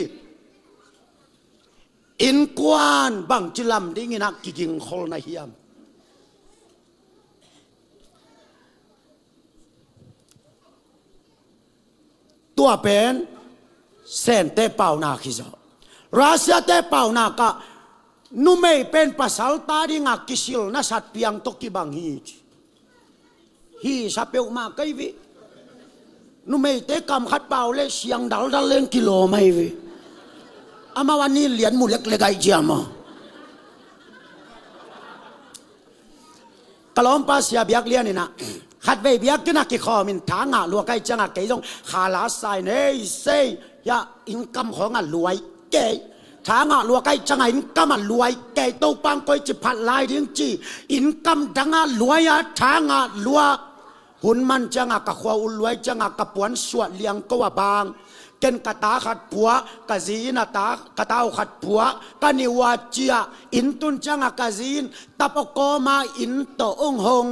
Innkuan bangci lam dingin a kigingkhol na hiam? Tua pen Sente paunak hi zaw. Russia te paunak ah numei pen pasal ta dinga kisil nasat piang tawh kibang hi ci. Hi sa peuhmah kai ve. Numeite kam khat pau le siang daldal leng kilawm ahi ve. Amau a nin lian mu leklek ahi cia maw? Ka lawmpa sia biak lian inah khatvei biakinn ah kikhawm in tha ngah lua kai ciangah kei zong khala sai nei sei. Hiah inn kam khawngah luai kei. Tha ngah lua kai ciangah inn kamah luai kei. Topa hong koici phat lai ding ci inn kam dangah luai a tha ngah lua. Hun man ciangah ka khua ul luai ciangah ka puan suah liang ko a bang. Ken ka ta khat phuah, ka zi in a ta, ka ta uh khat phuah, ka nih uh a ciah, inn tun ciangah ka zi in tapa kawma inn tawh ong hong,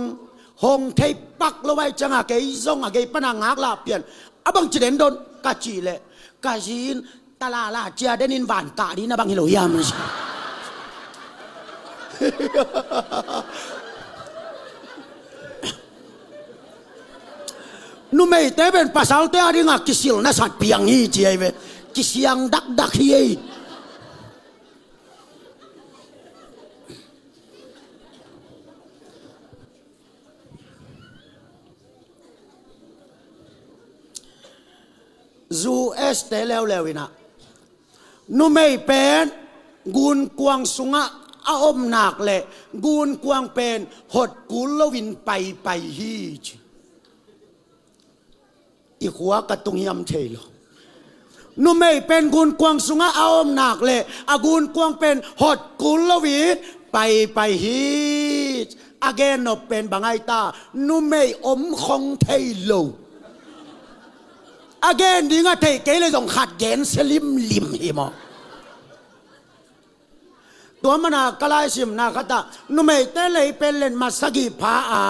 hong thei pak lo ai ciangah kei zong a gei pana ngak lah pian. A bangci den don ka cih leh ka zi in talala cia den in van kah dih na bang hi lo hiam? Numeite pen pasalte a dingah kisil nasat piang hi ci ahi ve. Kisiang dakdak hi ei. U S te leuleu inah numei pen gunkuang sungah a omnak le gunkuang pen hot kul loin paipai hi ci. I khua ka tung hiam thei lo. Numei pen gunkuang sungah a omnak le a gunkuang pen hot kul loin paipai hi. A gen nop pen bang ai ta numei om khong thei lo. A gen ding a theih kei le zong khat gen sia limlim hi maw? Tua mana ka laisimna khatah numeite lei pen len mat sagih pha a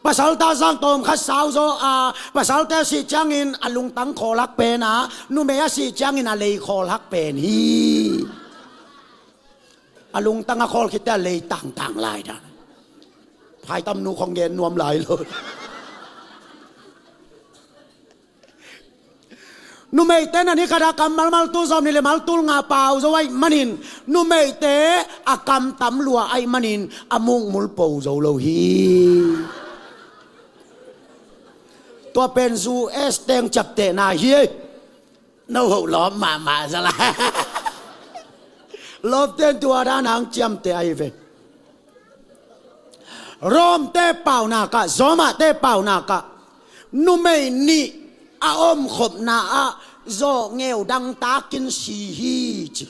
pasal ta zangtawm khat sau zaw a pasalte a sih ciangin a lungtang khawlhak pen a numei a sih ciangin a lei khawlhak pen hi. A lungtang a khawl khitte a lei tangtang lai dan. Phaitam nu khong gen nuam lai lo. Numeite na ni khat a kam malmal tul zawm ni le mal tul nga pau zo aih manin numeite a kam tam lua aih manin a mukmul po zo lo hi. Tua pen U S teng ciaptehna hi. No hoh lawm mahmah zala. Lawpten tua dan hang ciamteh ahi ve. Romte paunakah Romate paunakah numei nih a omkhopna ah Zawhngeu dangtakin si hi ci.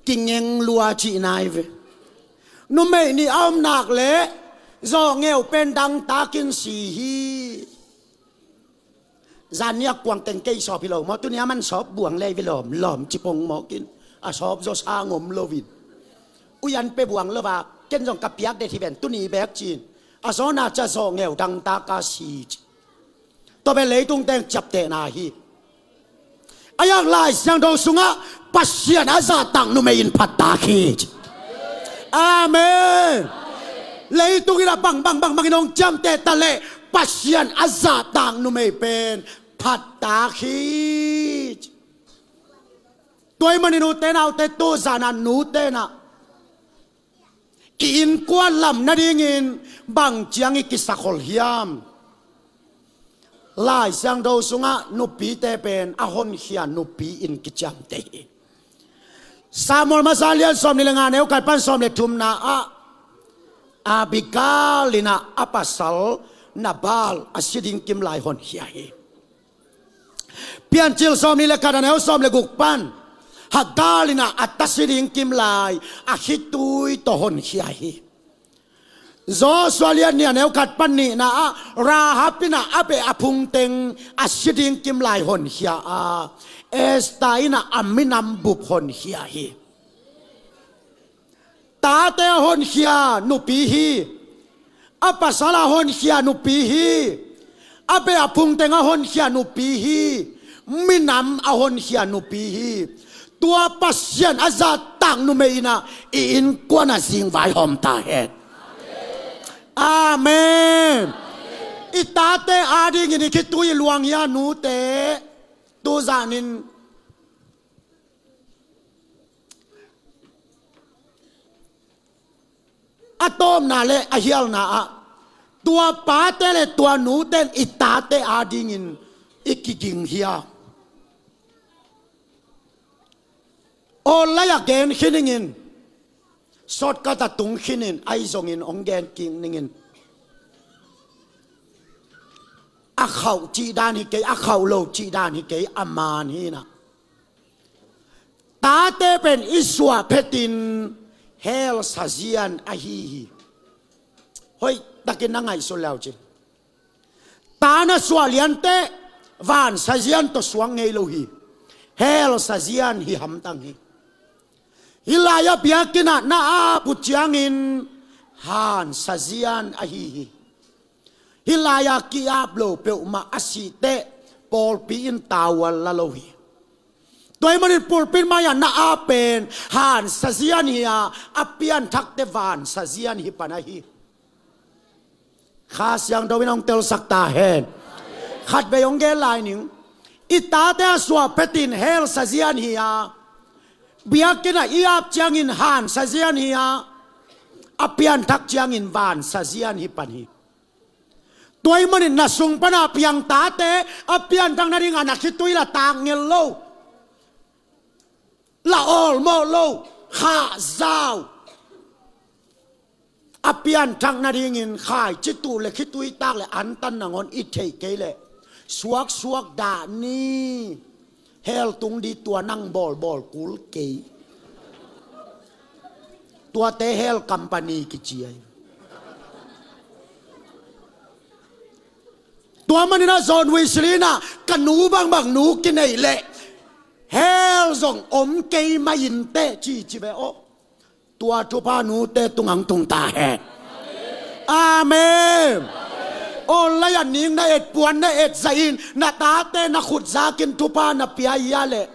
Kingeng lua cih nai ve. Numei nih a om nak leh zawhngeu pen dangtakin si hi. Zan ni a kuang teng kei sawp hi lo maw, tuni a man sawp buang lei ve lawm lawm ci pong mawk in. A sawp zaw sang om lo in. Uian pe buang lo va, ken zong ka piak det hi ven tuni bek ci-in. A zawhna ca zawhngeu dangtaka si ci. Tua pen leitung teng ciaptehna hi. A yak Lai Siangtho sungah Pasian a zahtak numei in phattak hi. Amen. Leitung in a bang bang bang bangin hong ciamteh ta leh Pasian a zahtak numei pen phattak hi. Tua ahih manin ute naute, tu zan a nute na i innkuan lam nadingin bang ciang i kisakhol hiam? Lai Siangtho sungah nupite pen a honkhia nupi in kiciamteh hi. Samuel masa lian sawm nih le nga neu khat pan sawm le thumna ah Abigail in a pasal Nabal a si ding kim lai honkhia hi. Piancil sawm nih le khat a neu sawm le guk pan Hagar in a ta si ding kim lai a khitui tawh honkhia hi. Joshua lian nih a neu khat pan nihna ah Rahab in a beh a phung teng a si ding kim lai honkhia a, Esther in a minam bup honkhia hi. Tate a honkhia nupi hi. A pasal a honkhia nupi hi. A beh a phung teng a honkhia nupi hi. Minam a honkhia nupi hi. Tua Pasian a zahtak numei in a i innkuan a zingvai hawm ta hen. Amen. I tate adingin i khitui i luang hi a nute. Tu zanin a tawpna le a hialna ah tua pate le tua nute in i tate adingin i kiging hi a. Online a gen khin ning in, shortcut a tung khin in, ahi zongin hong gen kik ning in. A khauh cih dan hi kei, a khauh lo cih dan hi kei, a man hi na. Tate pen i suah phetin hell sazian ahi hi. Hoih takin na ngaihsun le uh cin. Ta na suah lianteh van sazian tawh suak ngei lo hi. Hell sazian hi hamtang hi. Hih lai-ah biakinn ah na ap uh ciangin han sazian ahi hi. Hih lai-ah ki-ap lo peuhmah a sihteh pawlpi in tawlnga la lo hi. Tua ahih manin pulpit mai-ah na ap pen han sazian hi a, a pianthakte van sazian hi pan ahi. Kha Siangtho in hong telsak ta hen. Khatvei hong gen lai ning. I tate a suah phetin hell sazian hi a, biakinn ah i ap ciangin han sazian hi a, a pianthak ciangin van sazian hi pan hi. Tua ahih manin na sung pana piang tate a pianthak nadingah na khitui la tak ngel lo. La awlmawh lo, khahzau. A pianthak nadingin khaici tuh le khitui tak le antan nangawn i theih kei leh suaksuak dah ni. Hell tung di tua nang bawlbawl kul kei. Tuate hell company kici ahi. Tua manin a zawn Wesley in a ka nu bangbang nu kineih leh hell zong om kei mah inteh ci ci ve aw. Tua thupha nute tungah hong tung ta hen. Amen. Online ah ning na et, puan na et zahin na tate na khut zakin thupha na pia hi a leh,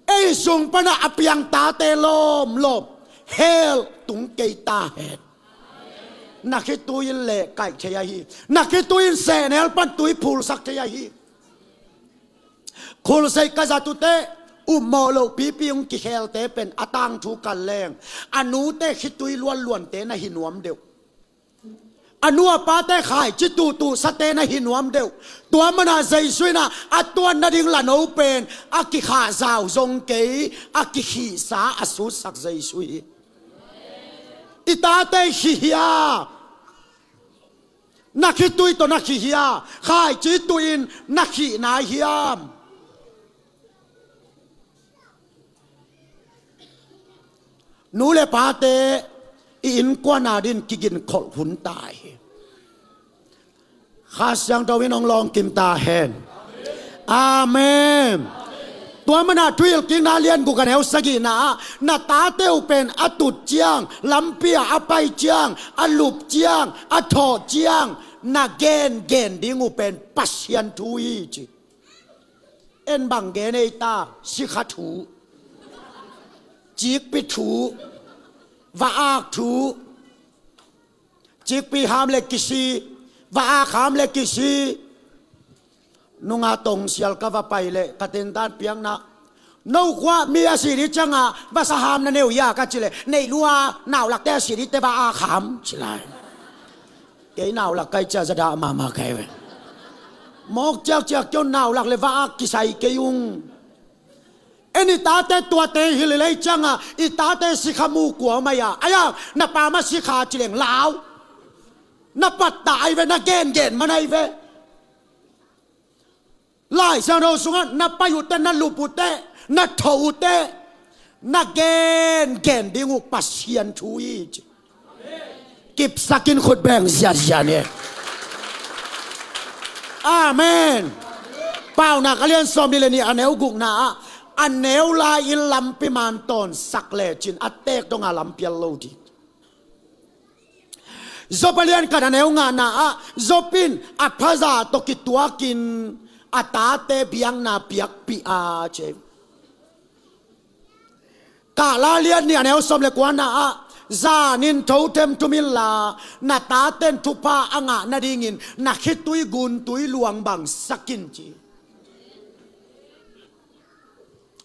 ei sung pana a piang tate lawmlawm hell tung kei ta hen. Na khitui in lehkaih thei ahi. Na khitui in sehnel pan tui phulsak thei ahi. Khulseih ka zat uh teh upmawh loh pipi hong kikhelte pen a tangthu kan leng a nute khitui luanluante na hi nuam deuh. A nu a pate khaici tuhtuhsate na hi nuam deuh. Tua mana Jesu in a tuan nading la no pen a kikhahzau zong kei, a kikhihsa a sutsak Jesu hi. I tate i khih hi a, Na khitui tawh na khih hia? Khaici tuhin na khih nai hiam? Nu le pate i innkuan adingin kiginkholh hun ta hi. Kha Siangtho in hong lawngkim ta hen. Amen. Tua mana Thuhilhkikna lian guk a neu sagihna ah, na tate uh pen a tut ciang, lampi ah a pai ciang, a lup ciang, a thawh ciang, na gengen ding uh pen Pasian thu hi ci. En bang gen ei ta? Sikha thu, cikpi thu, va-ak thu. Cikpi ham le kisi, va-ak ham le kisi. Nunga tongsial ka va pai leh ka tentan piakna, no khua mi a si ding ciangah vasa ham na nei uh hia ka cih leh, nei lua, naulakte a si dingte va-ak ham ci lai. Kei naulak kai cia zadah mahmah kai ve. Mawk ciakciak kei un, naulak le va-ak kisai kei ung. En i tate tuate hilh i lei ciangah i tate sikha mu kua mai a, ai-a, na pa mah sikha ci leng lau. Na pattah ai ve, na gengen man ai ve. Lai Siangtho sungah na pai uh teh, na lup uh teh, na thawh uh teh, na gengen ding uh Pasian thu hi ci. Kipsakin khut beng ziazia ni. Amen. Paunak a lian sawm nih le nih a neu gukna ah, a neu lai-in lampi man tawnsak lecin a teek donga lampial lo ding. Job a lian khat a neu ngana ah, Job in a phaza tawh kituakin a tate biakna piakpih a ci. Kahla lian nih a neu sawm le kuana ah, zanin thothem thum inla, na taten thupha a ngah nadingin na khitui guntui luang bangsak in ci.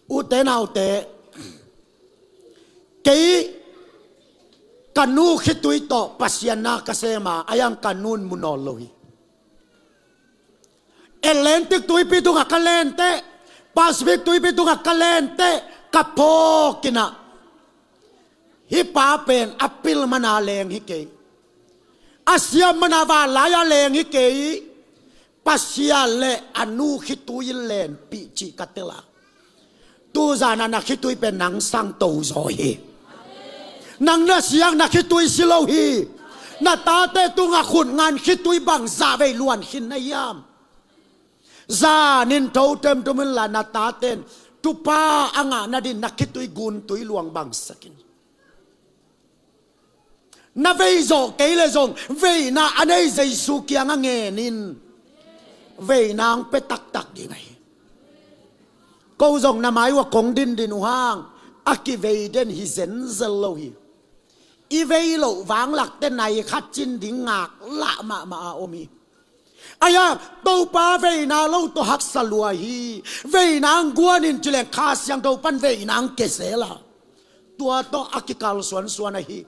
Ute naute, kei ka nu khitui tawh Pasian na ka sem a, a iang ka nun mu nawn lo hi. Atlantic tuipi tungah ka len teh, Pacific tuipi tungah ka len teh, ka phawk in ah, hih pa pen a pil mana leng hi kei, a siam mana vanlai-a leng hi kei, Pasian le a nu khitui in lenpih cih ka tel a. Tuzan ah na khitui pen nang sangto zaw hi. Nang na siang na khitui si lo hi. Na tate tungah khut ngan khitui bangzah vei luan khin na hiam? Zanin thothem thum inla, na taten thupha a ngah nadin na khitui guntui luang bangsak in. Na vei zawh kei leh zong veina a nei Jesu kiangah ngen in. Veina hong pia taktak ding ahi. Ko zong na mai uah kong dindin uh hang a kivei den hi zenzel lo hi. I vei loh vanglakte nai khat cin ding ngaklah mahmah a om hi. Ai-a, Topa veina lo tawh haksa lua hi. Veina hong guan in ci leng Kha Siangtho pan veina hong kia zel a, tua tawh a kikal suansuan ahi.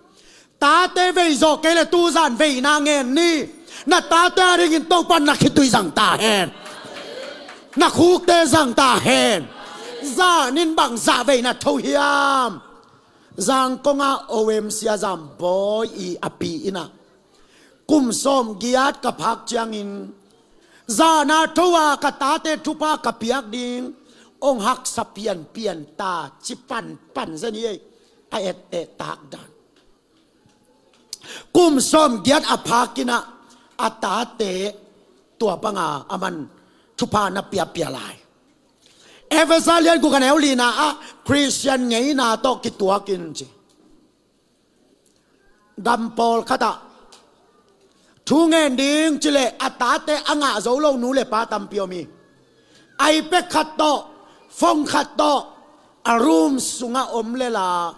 Tate vei zawh kei leh tuzan veina ngen ni. Na tate adingin Topa in na khitui zang ta hen. Na khukte zang ta hen. Zanin bangzah veina tho hiam? Zangkong ah O M C a zam bawi i a pi in ah, kum sawmgiat ka phak ciangin, zana tho a ka tate thupha ka piak ding hong haksa pianpian ta ci panpan zen hi ei. A etteh tak dan. Kum sawmgiat a phak in ah a tate tua banga aman thupha na piapia lai. Efesa lian guk a neu lina ah Khristian ngeina tawh kituak in ci. Gam pawlkhat ah thu ngen ding ci leh a tate a ngah zo lo nu le pa tampi om hi. iPad khat tawh, phone khat tawh, a room sungah om lel a,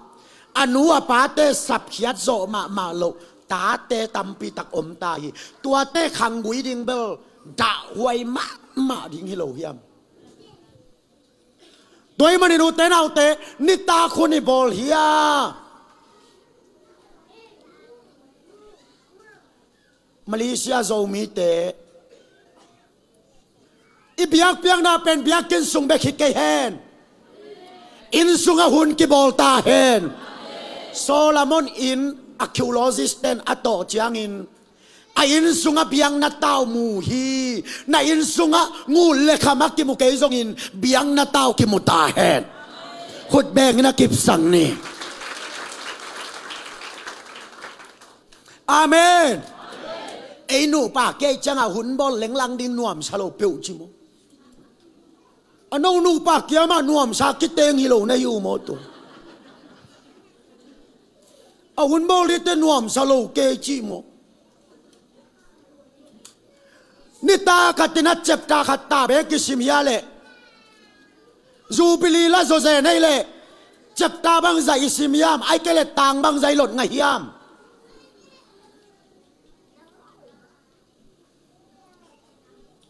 a nu a pate sapkhiat zawh mahmah loh tate tampi tak om ta hi. Tuate khanggui ding bel dahhuai mahmah ding hi lo hiam? Tua ahih manin ute naute, nitak hun i bawl hi a. Malaysia Zomite, i biakpiakna pen biakinn sung bek hi kei hen. Inn sungah hun kibawl ta hen. Solomon inn archaeologist ten a tawh ciangin, A inn sungah biakna tau mu hi. Na inn sungah ngun le kham a kimu kei zongin biakna tau kimu ta hen. Khut bengin a kipsang ni. Amen. Ei nupa kei ciangah hun bawl lenglang ding nuamsa lo peuh ci maw? A no nupa kiamah nuamsa kiteng hi lo na hi uh maw tu? A hun bawl dite nuamsa lo kei ci maw? Nitak khatin a chapter khat ta bek kisim hia leh, Jubilee la zawzen ei leh chapter bangzah i sim hiam? Ai kei leh tang bangzah i lot ngah hiam?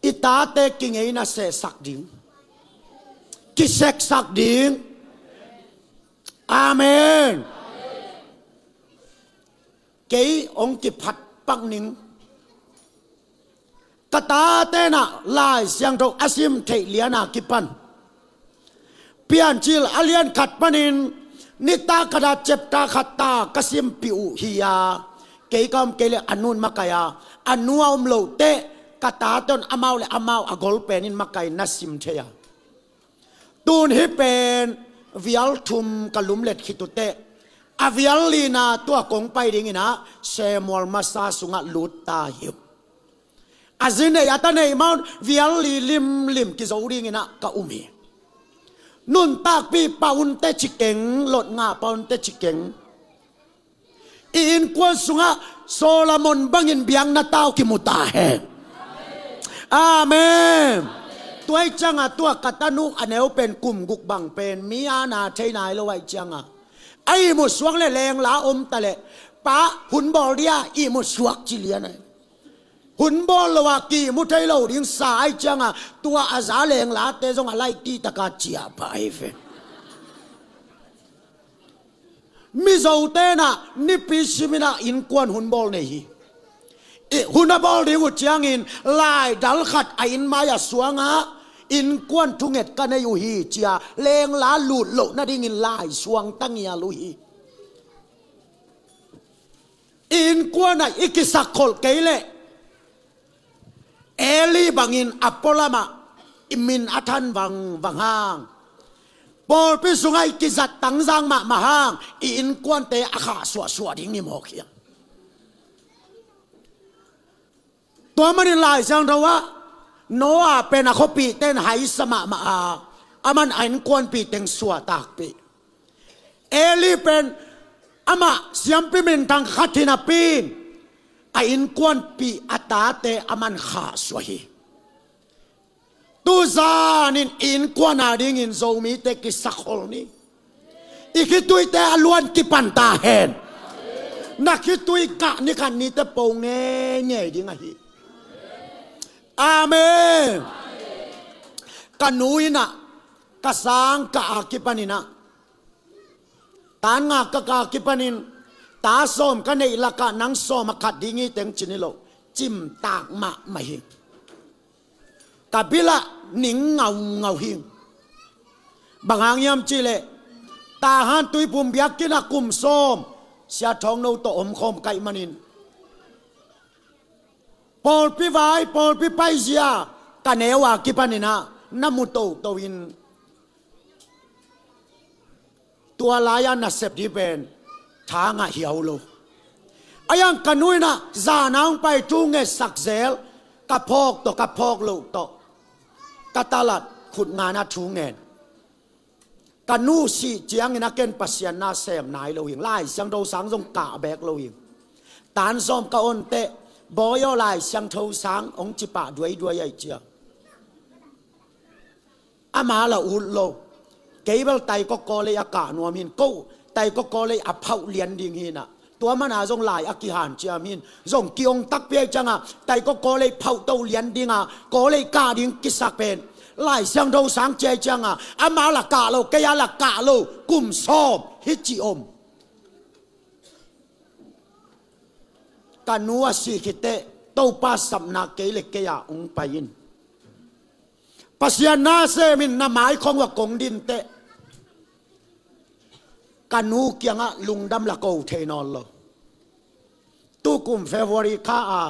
I tate kingeina sehsak ding, kiseksak ding. Amen. Kei hong kiphat pak ning. Ka tate nah Lai Siangtho a sim theih liana kipan Piancil a lian khat panin nitak khat a chapter khat ta ka simpih uh hi a, kei ka om kei leh a nu in makai a, a nu a om loh teh ka tate un amau le amau a gol penin makai na sim thei a. Tun hih pen vial thum ka lumlet khit uh teh a vial lina tua kong pai dingin ah Samuel masa sungah lut ta hi uh. A zi neih a ta neih mah un vial li limlim kizo dingin ah ka um hi. Nuntakpih pah un teh ci keng, lot ngah pah un teh ci keng. I innkuan sungah Solomon bangin biakna tau kimu ta hen. Amen. Tua ahih ciangah tua ka tanu a neu pen kum guk bang pen mi a na thei nai lo ahih ciangah a ihmut suak leh lengla om ta leh, pa hun bawl dia ihmut suak ci lian ahi. Hun bawl lo a kimu thei lo ding sa ahih ciangah tua a za lenglate zong a laih titaka ciah pah ahi ve. Mizote nah nipi simin ah innkuan hun bawl nei hi. I hun a bawl ding uh ciangin laidal khat a inn mai a suangah innkuan thunget ka nei uh hi cia lengla lut loh nadingin lai suang ta ngial uh hi. I innkuan ah i kisakkholh kei leh Eli bangin a pualamah i min a than vangvang hang, pawlpi sungah i kizat tangzang mahmah hang i innkuante a khah suahsuah ding i mawk hiam? Tua manin Lai Siangtho ah Noah pen a khuapihte in haisa mahmah a, aman a innkuanpih teng suahtakpih. Eli pen amah siampi minthang khat hi napi in a innkuanpih a tate aman khahsuah hi. Tuzanin i innkuan a dingin Zomite kisakkhol ni. I khituite a luan kipan ta hen. Na khitui kah ni khat nite po ngeingei ding ahi. Amen. Ka nu in ah ka sang kah a kipanin ah, tan nga ka kah a kipanin ta sawm ka neih lakah nang sawm a khat ding hi teng ci ni lo, cimtak mahmah hi. Ka bilah ning ngaungau hi. Bang hang hiam cih leh Tahan Tuiphum biakinn ah kum sawm Sia Thawng No tawh omkhawm ka hih manin pawlpi vai, pawlpi paizia ka neu a kipanin ah na mu toto in, tua lai-a nasep ding pen tha ngah hiau lo. A hiang ka nu in ah zan a hong pai thu ngetsak zel, ka phawk tawh ka phawk loh tawh ka talat khut ngan a thu ngen. Ka nu sih ciangin a ken Pasian na sem nai lo hing, Lai Siangtho sang zong kah bek lo hing. Tan sawm ka on teh, bawi aw, Lai Siangtho sang hong ci pah duaiduai aih cia. Ama la ut lo. Kei bel Taiko College a kah nuam hin, ko Taiko College a phauh lian ding hi nah. Tua mana zong lai a kihan ciam hin, zong ki-ong takpi aih cianga Taiko College phauh to lian dinga college kah ding kisak pen Lai Siangtho sang ciai cianga ama la kah lo, kei a la kah lo kum sawm hi ci om. Ka nu a sih khit teh Topa sapna kei le kei a hong pai in. Pasian na sem in, na maikhong uah kong din teh. Ka nu kiangah lungdam la ko thei nawn lo. Tukum February kha a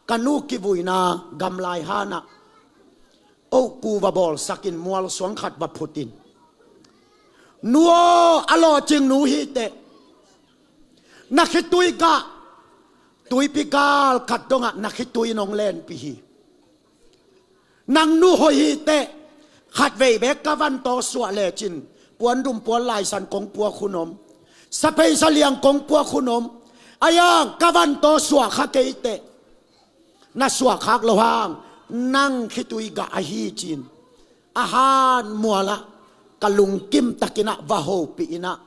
Ka nu kivuina gamlai hanah, oh, ku va bawlsakin mual suang khat va phutin, nu aw, a lawhcing nu hi teh, na khitui gah tuipi gal khat dongah na khitui in hong lenpih hi. Nang nu hoih hi teh, khatvei bek ka vantaw suah lecin, puandum puanlaisan kong puak hun om, saphei saliang kong puak hun om, a yang ka vantaw suah kha kei teh, na suah khak loh hang, nang khitui gah ahi cin, a han mualah ka lungkim takinah va hopih inah,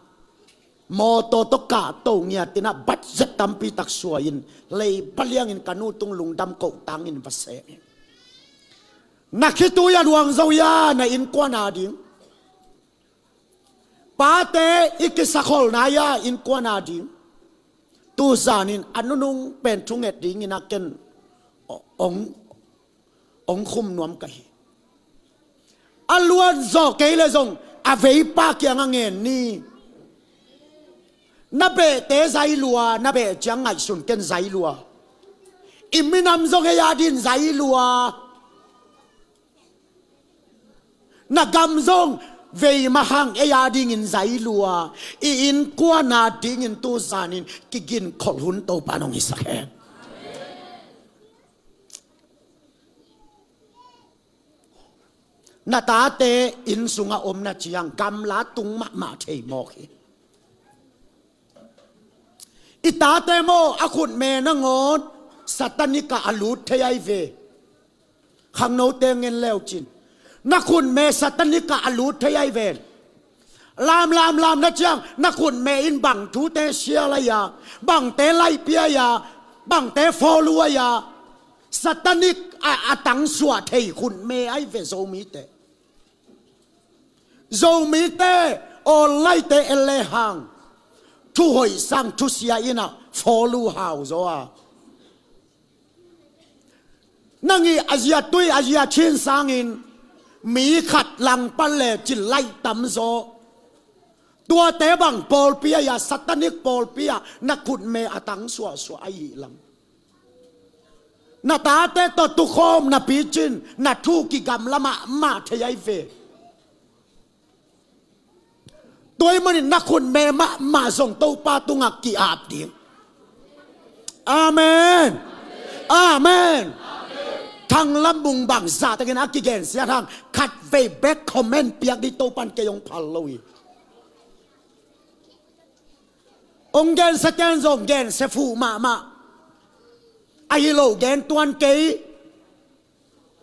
mawtaw tawh kahto ngiatinah, budget tampi tak suahin, lei paliangin ka nu tung lungdam kohtangin va seh. Na khitui a luang zo ia na innkuan a ding, pate i kisakholna ia innkuan a ding, tuzanin a nunung pen thunget dingin a ken ong, ong khum nuam ka hi. A luan zawh kei le zong a veipa kiangah ngen ni. Na behte zai lua, na beh ciang ngaihsun ken zai lua. I minam zong ei a din zai lua. Na gam zong vei mahang ei a dingin zai lua. I innkuan a dingin tuzanin kiginkholh hun Topa nong hisak hen. Na tate inn sungah om na ciang gamla tung mahmah thei mawk hi. I tate maw, a khutme nangawn Satanik ah a lut thei ai ve. Khangnote ngen leucin, na khutme Satanik ah a lut thei ai ve. Lam, lam, lam na ciang, na khutme in bang thute sial ai a, bangte laihpih ai a, bangte fawlu ai a, Satanik a, a tangsuah thei khutme ai ve Zomite. Zomite online-te en le hang, thuhoih sang thusia innah fawlu hau zaw a. Nang i a zia tui a zia chin sangin mi khat langpan le cin laih tamzaw. Tuate bang pawlpi a, Satanik pawlpi ah na khutme a tang suahsuah ahi lam. Na tate tawh tukhawm napi cin na thu kigamla mahmah thei ai ve. Tua ahih manin na khutme mahmah zong Topa tungah ki-ap ding. Amen. Amen. Thanglam bung bang zahtakin a kigensiat hang khatvei bek comment piak dih Topan kei hong phal lo hi. Hong gensia ten zong gensia fuh mahmah. Ahi lo gen tuan kei.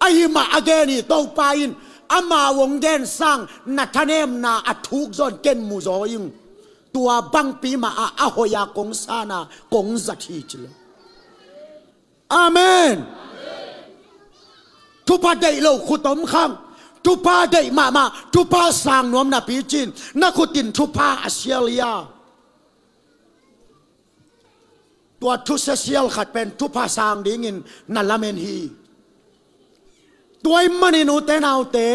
Ahi mah a gen hi Topa in, amau hong gen sang na thanemna a thuk zawn ken mu zaw ing. Tua bangpi mah ah a hoih a kong san a kong zat hi ci lo. Amen. Thupha deih lo khut om khang. Thupha deih mahmah, thupha sang nuam napi cin na khut in thupha a sial hi a. Tua thusia sial khat pen thupha sang dingin na lamen hi. Tua ahih manin ute naute,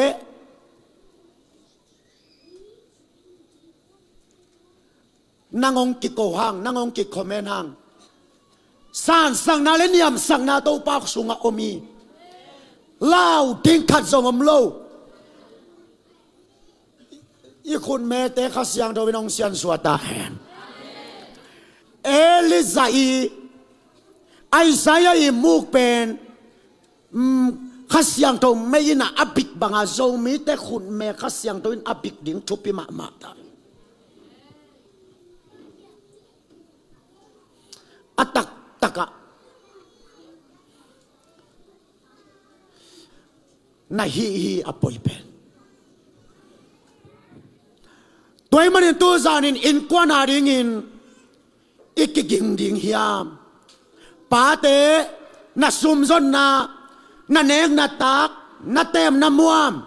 nang hong kiko hang, nang hong kicomment hang, sansakna le niamsakna Topa sungah om hi. Lau ding khat zong om lo. I khutmete Kha Siangtho in hong siansuah ta hen. Elijah i, Isaiah i muk pen, mm, Kha Siangtho mei in a bik banga Zomite khutme Kha Siangtho in a bik ding thupi mahmah ta. A taktakah na hih hi a poi pen. Tua ahih manin tuzanin innkuan a dingin i kiging ding hiam? Pate, na sumzonna, na nek na tak, na tem na muam,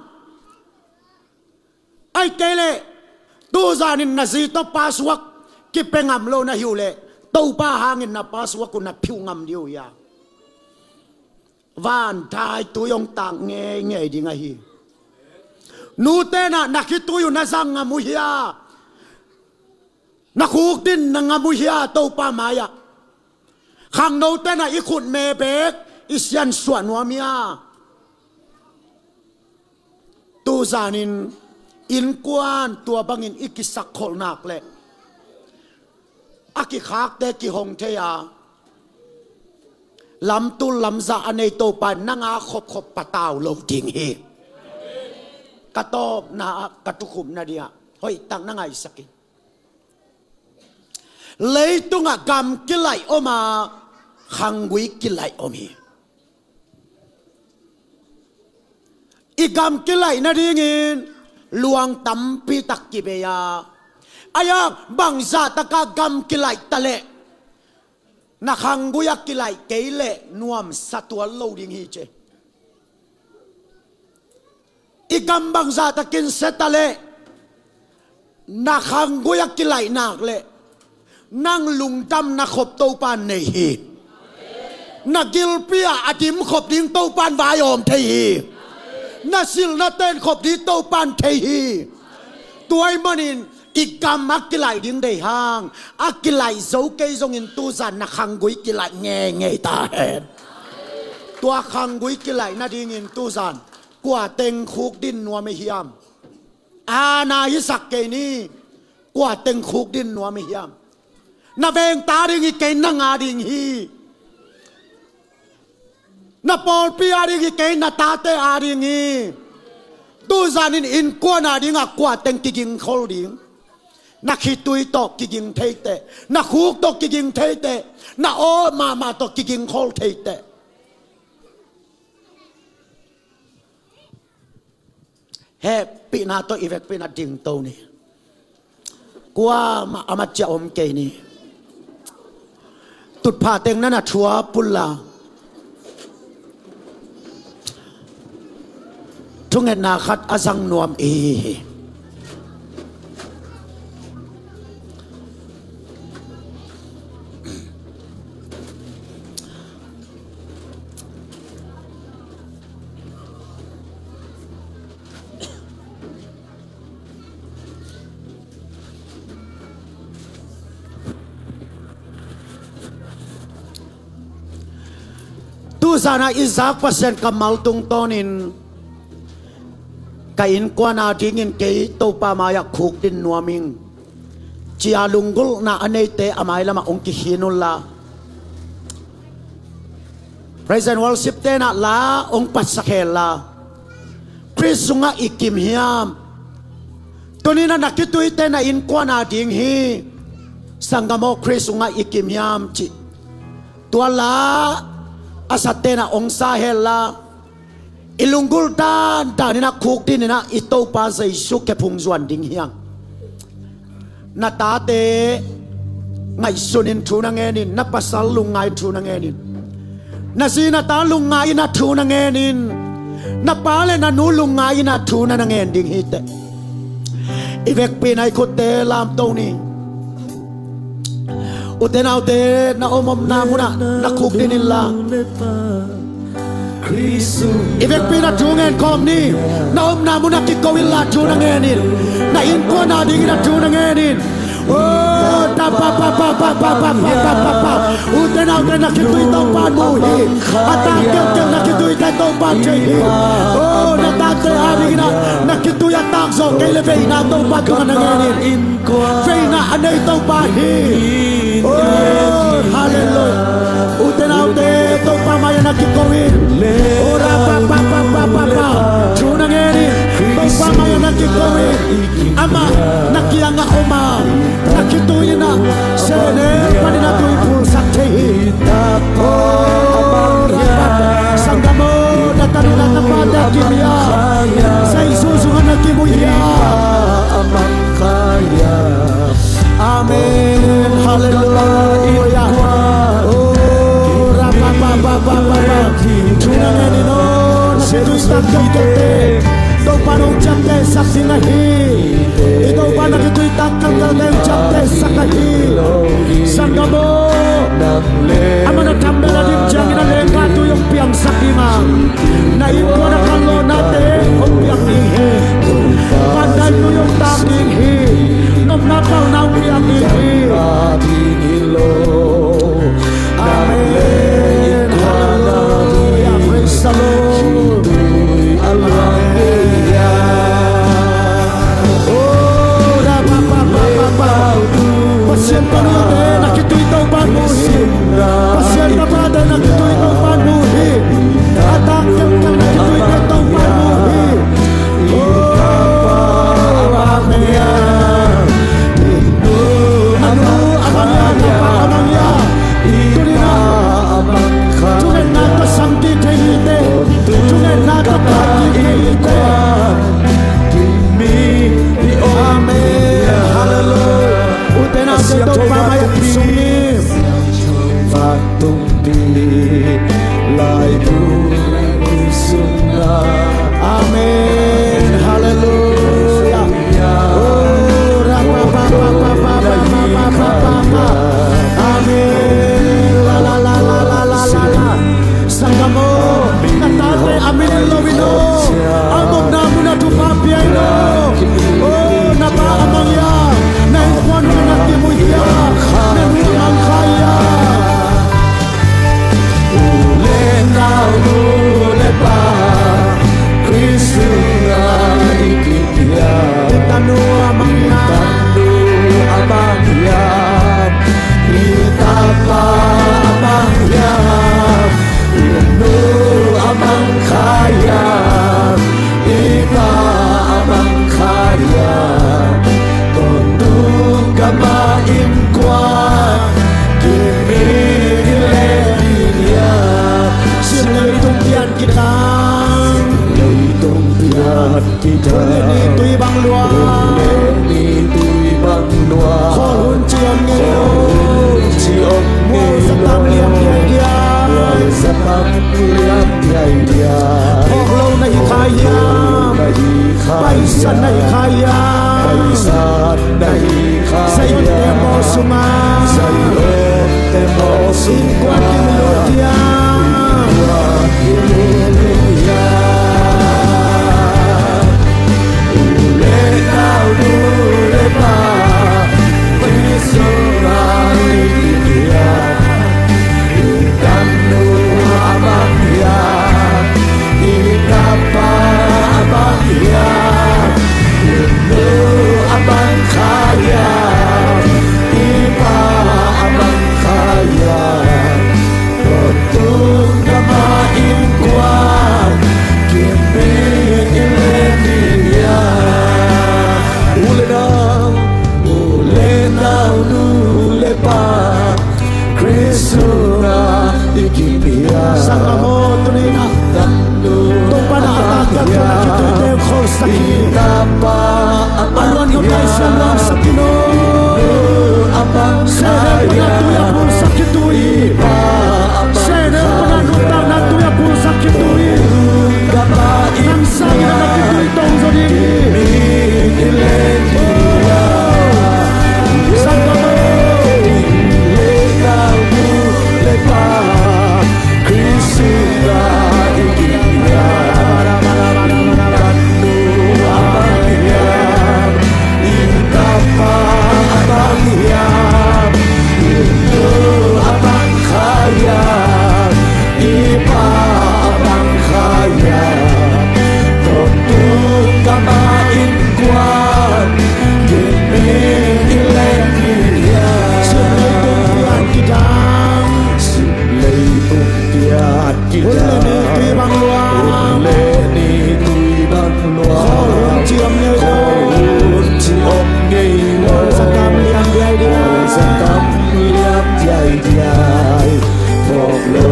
ahih kei leh tuzanin na zi tawh pasuak kipia ngam lo na hi uh leh, Topa hangin na pasuak uh na phiu ngam ding uh hia? Vanthai tui hong tak ngeingei ding ahi. Nute na, na khitui uh na zang ngam uh hia? Na khukdin na ngam uh hia Topa mai-ah? Khangnote na i khutme bek i siansuah nuam hi a. Tuzanin innkuan tua bangin i kisakkholh nak leh a kikhakte kihong thei a, lamtul lamza a nei Topa in nang a khopkhop patau lo ding hi. Ka tawpna ah ka tukhupna dingah hoihtak na ngaisak in. Leitungah gam kilaih om a, khanggui kilaih om hi. I gam kilaih nadingin luang tampi tak kibei a, a iang bangzahtak a gam kilaih ta leh na khanggui a kilaih kei leh nuamsa tuan lo ding hi ci. I gam bangzahtakin sia ta leh na khanggui a kilaih nak leh nang lungdamna khop Topa in nei hi. Na gilpi ah a dim khop ding Topa in vai awm thei hi. Na silna ten khop ding Topa in thei hi. Tua ahih manin i gam a kilaih ding deih hang, a kilaih zo kei zongin tuzan na khanggui kilaih ngeingei ta hen. Tua khanggui kilaih nadingin tuzan kua teng khukdin nuam i hiam? Aana hisak kei ni. Kua teng khukdin nuam i hiam? Na vengte a ding hi kei, nang a ding hi. Na pawlpi a ding hi kei, na tate a ding hi. Tuzanin innkuan a dingah kua teng kigingkhol ding? Na khitui tawh kiging theiteh, na khuk tawh kiging theiteh, na aw mahmah tawh kigingkhol theiteh. Hehpihna tawh i vekpi in a dingto ni. Kuamah a mat ciah om kei ni. Tutphah teng na na thuap unla, thungetna khat a zang nuam i hi hi. Tuzan a i zak Pasian kammal tungtawnin ka innkuan a dingin kei Topa mai-ah khukdin nuam ing, ci-a lunggulhna a neite a mailamah hong kikhin unla, praise and worship tenah la hong patsak henla, Khrist sungah i kim hiam? Tuni-in ah na kituite na innkuan a ding hi. Sanggam aw, Khrist sungah i kim hiam cih tua la a sa tenah hong sa henla, i lunggulh dandanin ah khukdinin ah i Topa Jesu khe phungzuan ding hi hang. Na tate ngaihsunin thu na ngenin, na pasal lungngai thu na ngenin, na zi na ta lungngai in ah thu na ngenin, na pa le na nu lungngai in ah thu na na ngen ding hi teh. I vekpi-in ah i khutte lamto ni. Ute naute, na om omna munah na khukdin inla, i vekpi-in ah thu ngen khawm ni. Na omna munah kiko inla thu na ngenin. Na innkuan a dingin ah thu na ngenin. Oh, ta pa pa pa pa pa pa pa pa pa pa. Ute naute, na khitui Topa'n mu hi. A tak keuhkeuh na khituite Topa'n thei hi. Oh, na tate a dingin ah na khitui a tak zawh kei leh veina Topa tungah na ngenin. Veina a nei Topa hi. Oh, hallelujah. Ute naute, Topa mai-ah na kiko in. Oh, ra pa pa pa pa pa pa. Thu na ngenin. Topa mai-ah na kiko in. Amah na kiangah om a, na khitui in ah, sene panin a tui phulsak thei hi. Oh, ra pa. Sanggam aw, na tanu na tapate a kim hi a, Jesu sungah na kimu hi a. Amen. Hallelujah. Oh, ra pa pa pa pa pa pa. Thu na ngenin aw, na khitui tak keuhkeuhte Topa'n hong ciaptehsak ding ahi. I Topa'n na khitui tak keuhkeuhte hong ciaptehsak ahi. Sanggam aw, amah na tham bel a dim ciangin a lengkatui hong piangsak ding a, na innkuan a khanlawhnate hong piang ding hi. Vandaitui hong taak ding hi. Nopna palna hong piang ding hi. Amen. Hallelujah. Siangtho Topa mai a kisung ni. Siangtho Topa tung pi lai bu sung na. Amen. Hallelujah. Oh, ra pa pa pa pa pa pa pa pa pa pa. Amen. La la la la la la la la. Sanggam aw, na tate a min en lo in aw, a omna mun ah thupha pia in aw. Oh, na pa a mang hiam, na innkuan hun ah na kimu hiam, na nu a mang kha hiam. U le nau, nu le pa, Khrist sungah i kipia. I tanu a mang hiam, i tanu a mang hiam, i tapa a mang hiam, i nu a mang kha hiam, i pa a mang kha hiam, tawntung gam ah innkuan kim in i len ding hiam. Sim leitung pian kidang. Leitung pian kidang. Hun le ni tui bang luang. Hun le ni tui bang luang. Khawl hun ci om ngei lo. Khawl hun ci om ngei lo. Mualzatam liam diaidiai. Mualzatam liam diaidiai. Phawk lo na hi kha hiam? Phawk lo na hi kha hiam? Paisan na hi kha hiam? Paisan na hi kha hiam? Zionte maw sungah. Zionte maw sungah. Innkuan kim in lut hiam? Innkuan kim in lut hiam? U le nau, nu le pa, Khrist sungah i kipia. I tanu a mang hiam, i tapa a mang hiam, i nu a mang kha hiam, i pa a mang kha hiam, tawntung gam ah innkuan kim in i len ding hiam. U le nau, u le nau, nu le pa, Khrist sungah i kipia. Sanggam aw, tuni in ah Topa na a tak kial kial na khitui teng kholsak hi. A luan ngam lai siam luangsak hi no. Sehnel pana tui a phulsak khitui. Sehnel pana nuntakna tui a phulsak khitui. Nang sangin a na khitui tong zaw ding hi. Sanggam aw, Sim leitung pian kidang. Sim leitung pian kidang. Hun le ni tui bang luang. Hun le ni tui bang luang. Khawl hun ci om ngei lo. Khawl hun ci om ngei lo. Mualzatam liam diaidiai. Mualzatam liam diaidiai. Phawk lo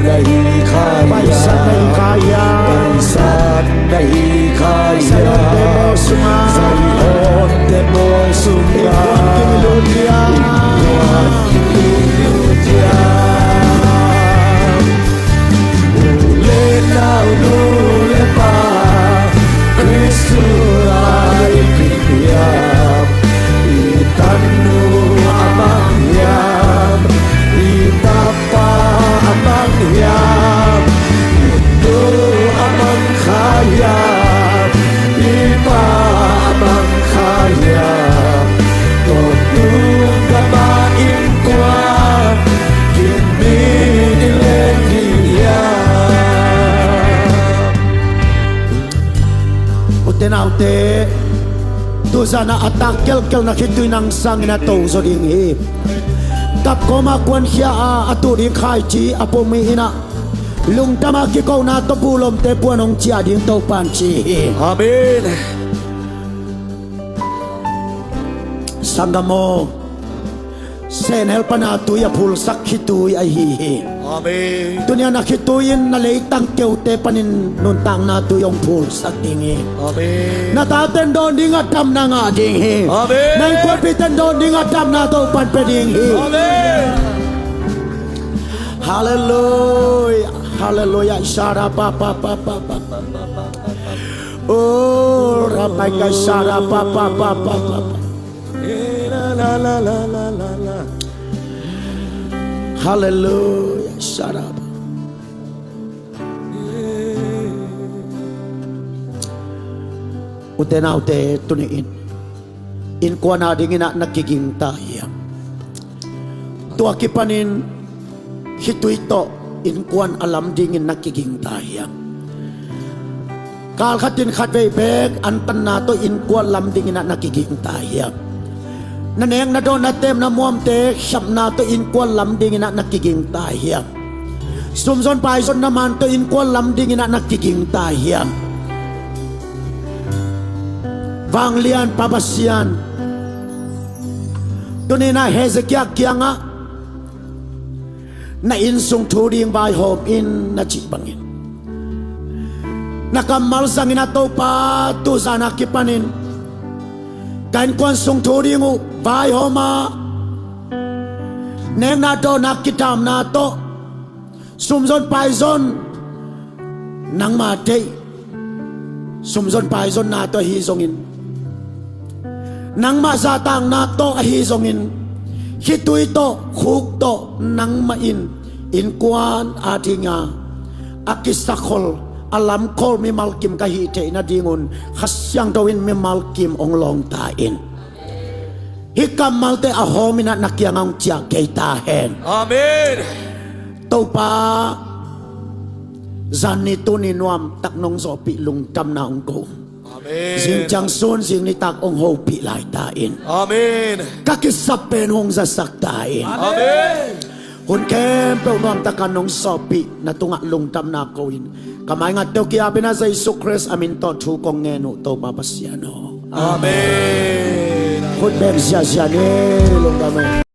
na hi kha hiam? Paisan na hi kha hiam? Paisan na hi kha hiam? Zionte maw sungah. Zionte maw sungah. Innkuan kim in lut hiam? Innkuan kim in lut hiam? U le nau, nu le pa, Khrist sungah i kipia. I tanu a mang hiam, i tapa a mang hiam, i nu a mang kha hiam, i pa a mang kha hiam, tawntung gam ah innkuan kim in i len ding hiam? U te nau te, tuzan ah a tak kialkial na khitui nang sangin a to zaw ding hi. Kap kawm ah kuankhia a, a tuh ding khaici a pum hi in ah, lungdam a kikona tawh buh lomte puan hong ciah ding Topa'n ci hi. Amen. Sanggam aw, sehnel pana tui a phulsak khitui ahi hi. Amen. Tuni-in a khitui in na leitang keute panin nuntakna tui hong phulsak ding hi. Amen. Na tate in dawn ding a damna ngah ding hi. Amen. Na innkuanpihte in dawn ding a damna Topa'n pia ding hi. Amen. Halleluia. Halleluia. Shara pa pa pa pa pa pa pa. Oh, rapai ka shara pa pa pa pa pa pa. Halleluia. Shara pa. Ute naute, tuni-in innkuan a dingin ah na kiging ta hiam? Tua kipanin khitui tawh innkuan a lam dingin na kiging ta hiam? Kal khatin khatvei beek antanna tawh innkuan lam dingin ah na kiging ta hiam? Na nek na dawn na tep na muamte khiapna tawh innkuan lam dingin ah na kiging ta hiam? Sumzon paizon na man tawh innkuan lam dingin ah na kiging ta hiam? Vanglian Pa Pasian, tuni-in ah Hezekiah kiangah na innsung thu ding vaihawm in na cih bangin, na kammal zangin ah Topa, tuzan a kipanin ka innkuan sung thu ding uh vaihawm a, nekna dawnna kidamna tawh sumzon paizon nangma deih, sumzon paizonna tawh ahi zongin, nangmah zahtakna tawh ahi zongin, khitui tawh khuk tawh nangmah in innkuan a dinga a kisakhol, a lamkhol mimal kim ka hih theih nadingun Kha Siangtho in mimal kim hong lawng ta in. Hih kammalte a hawmin ah na kiangah hong ciah kei ta hen. Amen. Topa, zanni tuni nuamtak nong zawhpih lungdamna hong ko. Amen. Zingciang sun zing nitak hong hopih lai ta in. Amen. Ka kisap pen hong zasak ta in. Amen. Hun khempeuh nuamtak a nong sawhpih na tungah lungdamna ko in, ka maingat teuh ki-apin ah Jesu Khrist a min tawh thu kong ngen uh Topa Pasian aw. Amen. Khut beng ziahziah ni, lungdam e.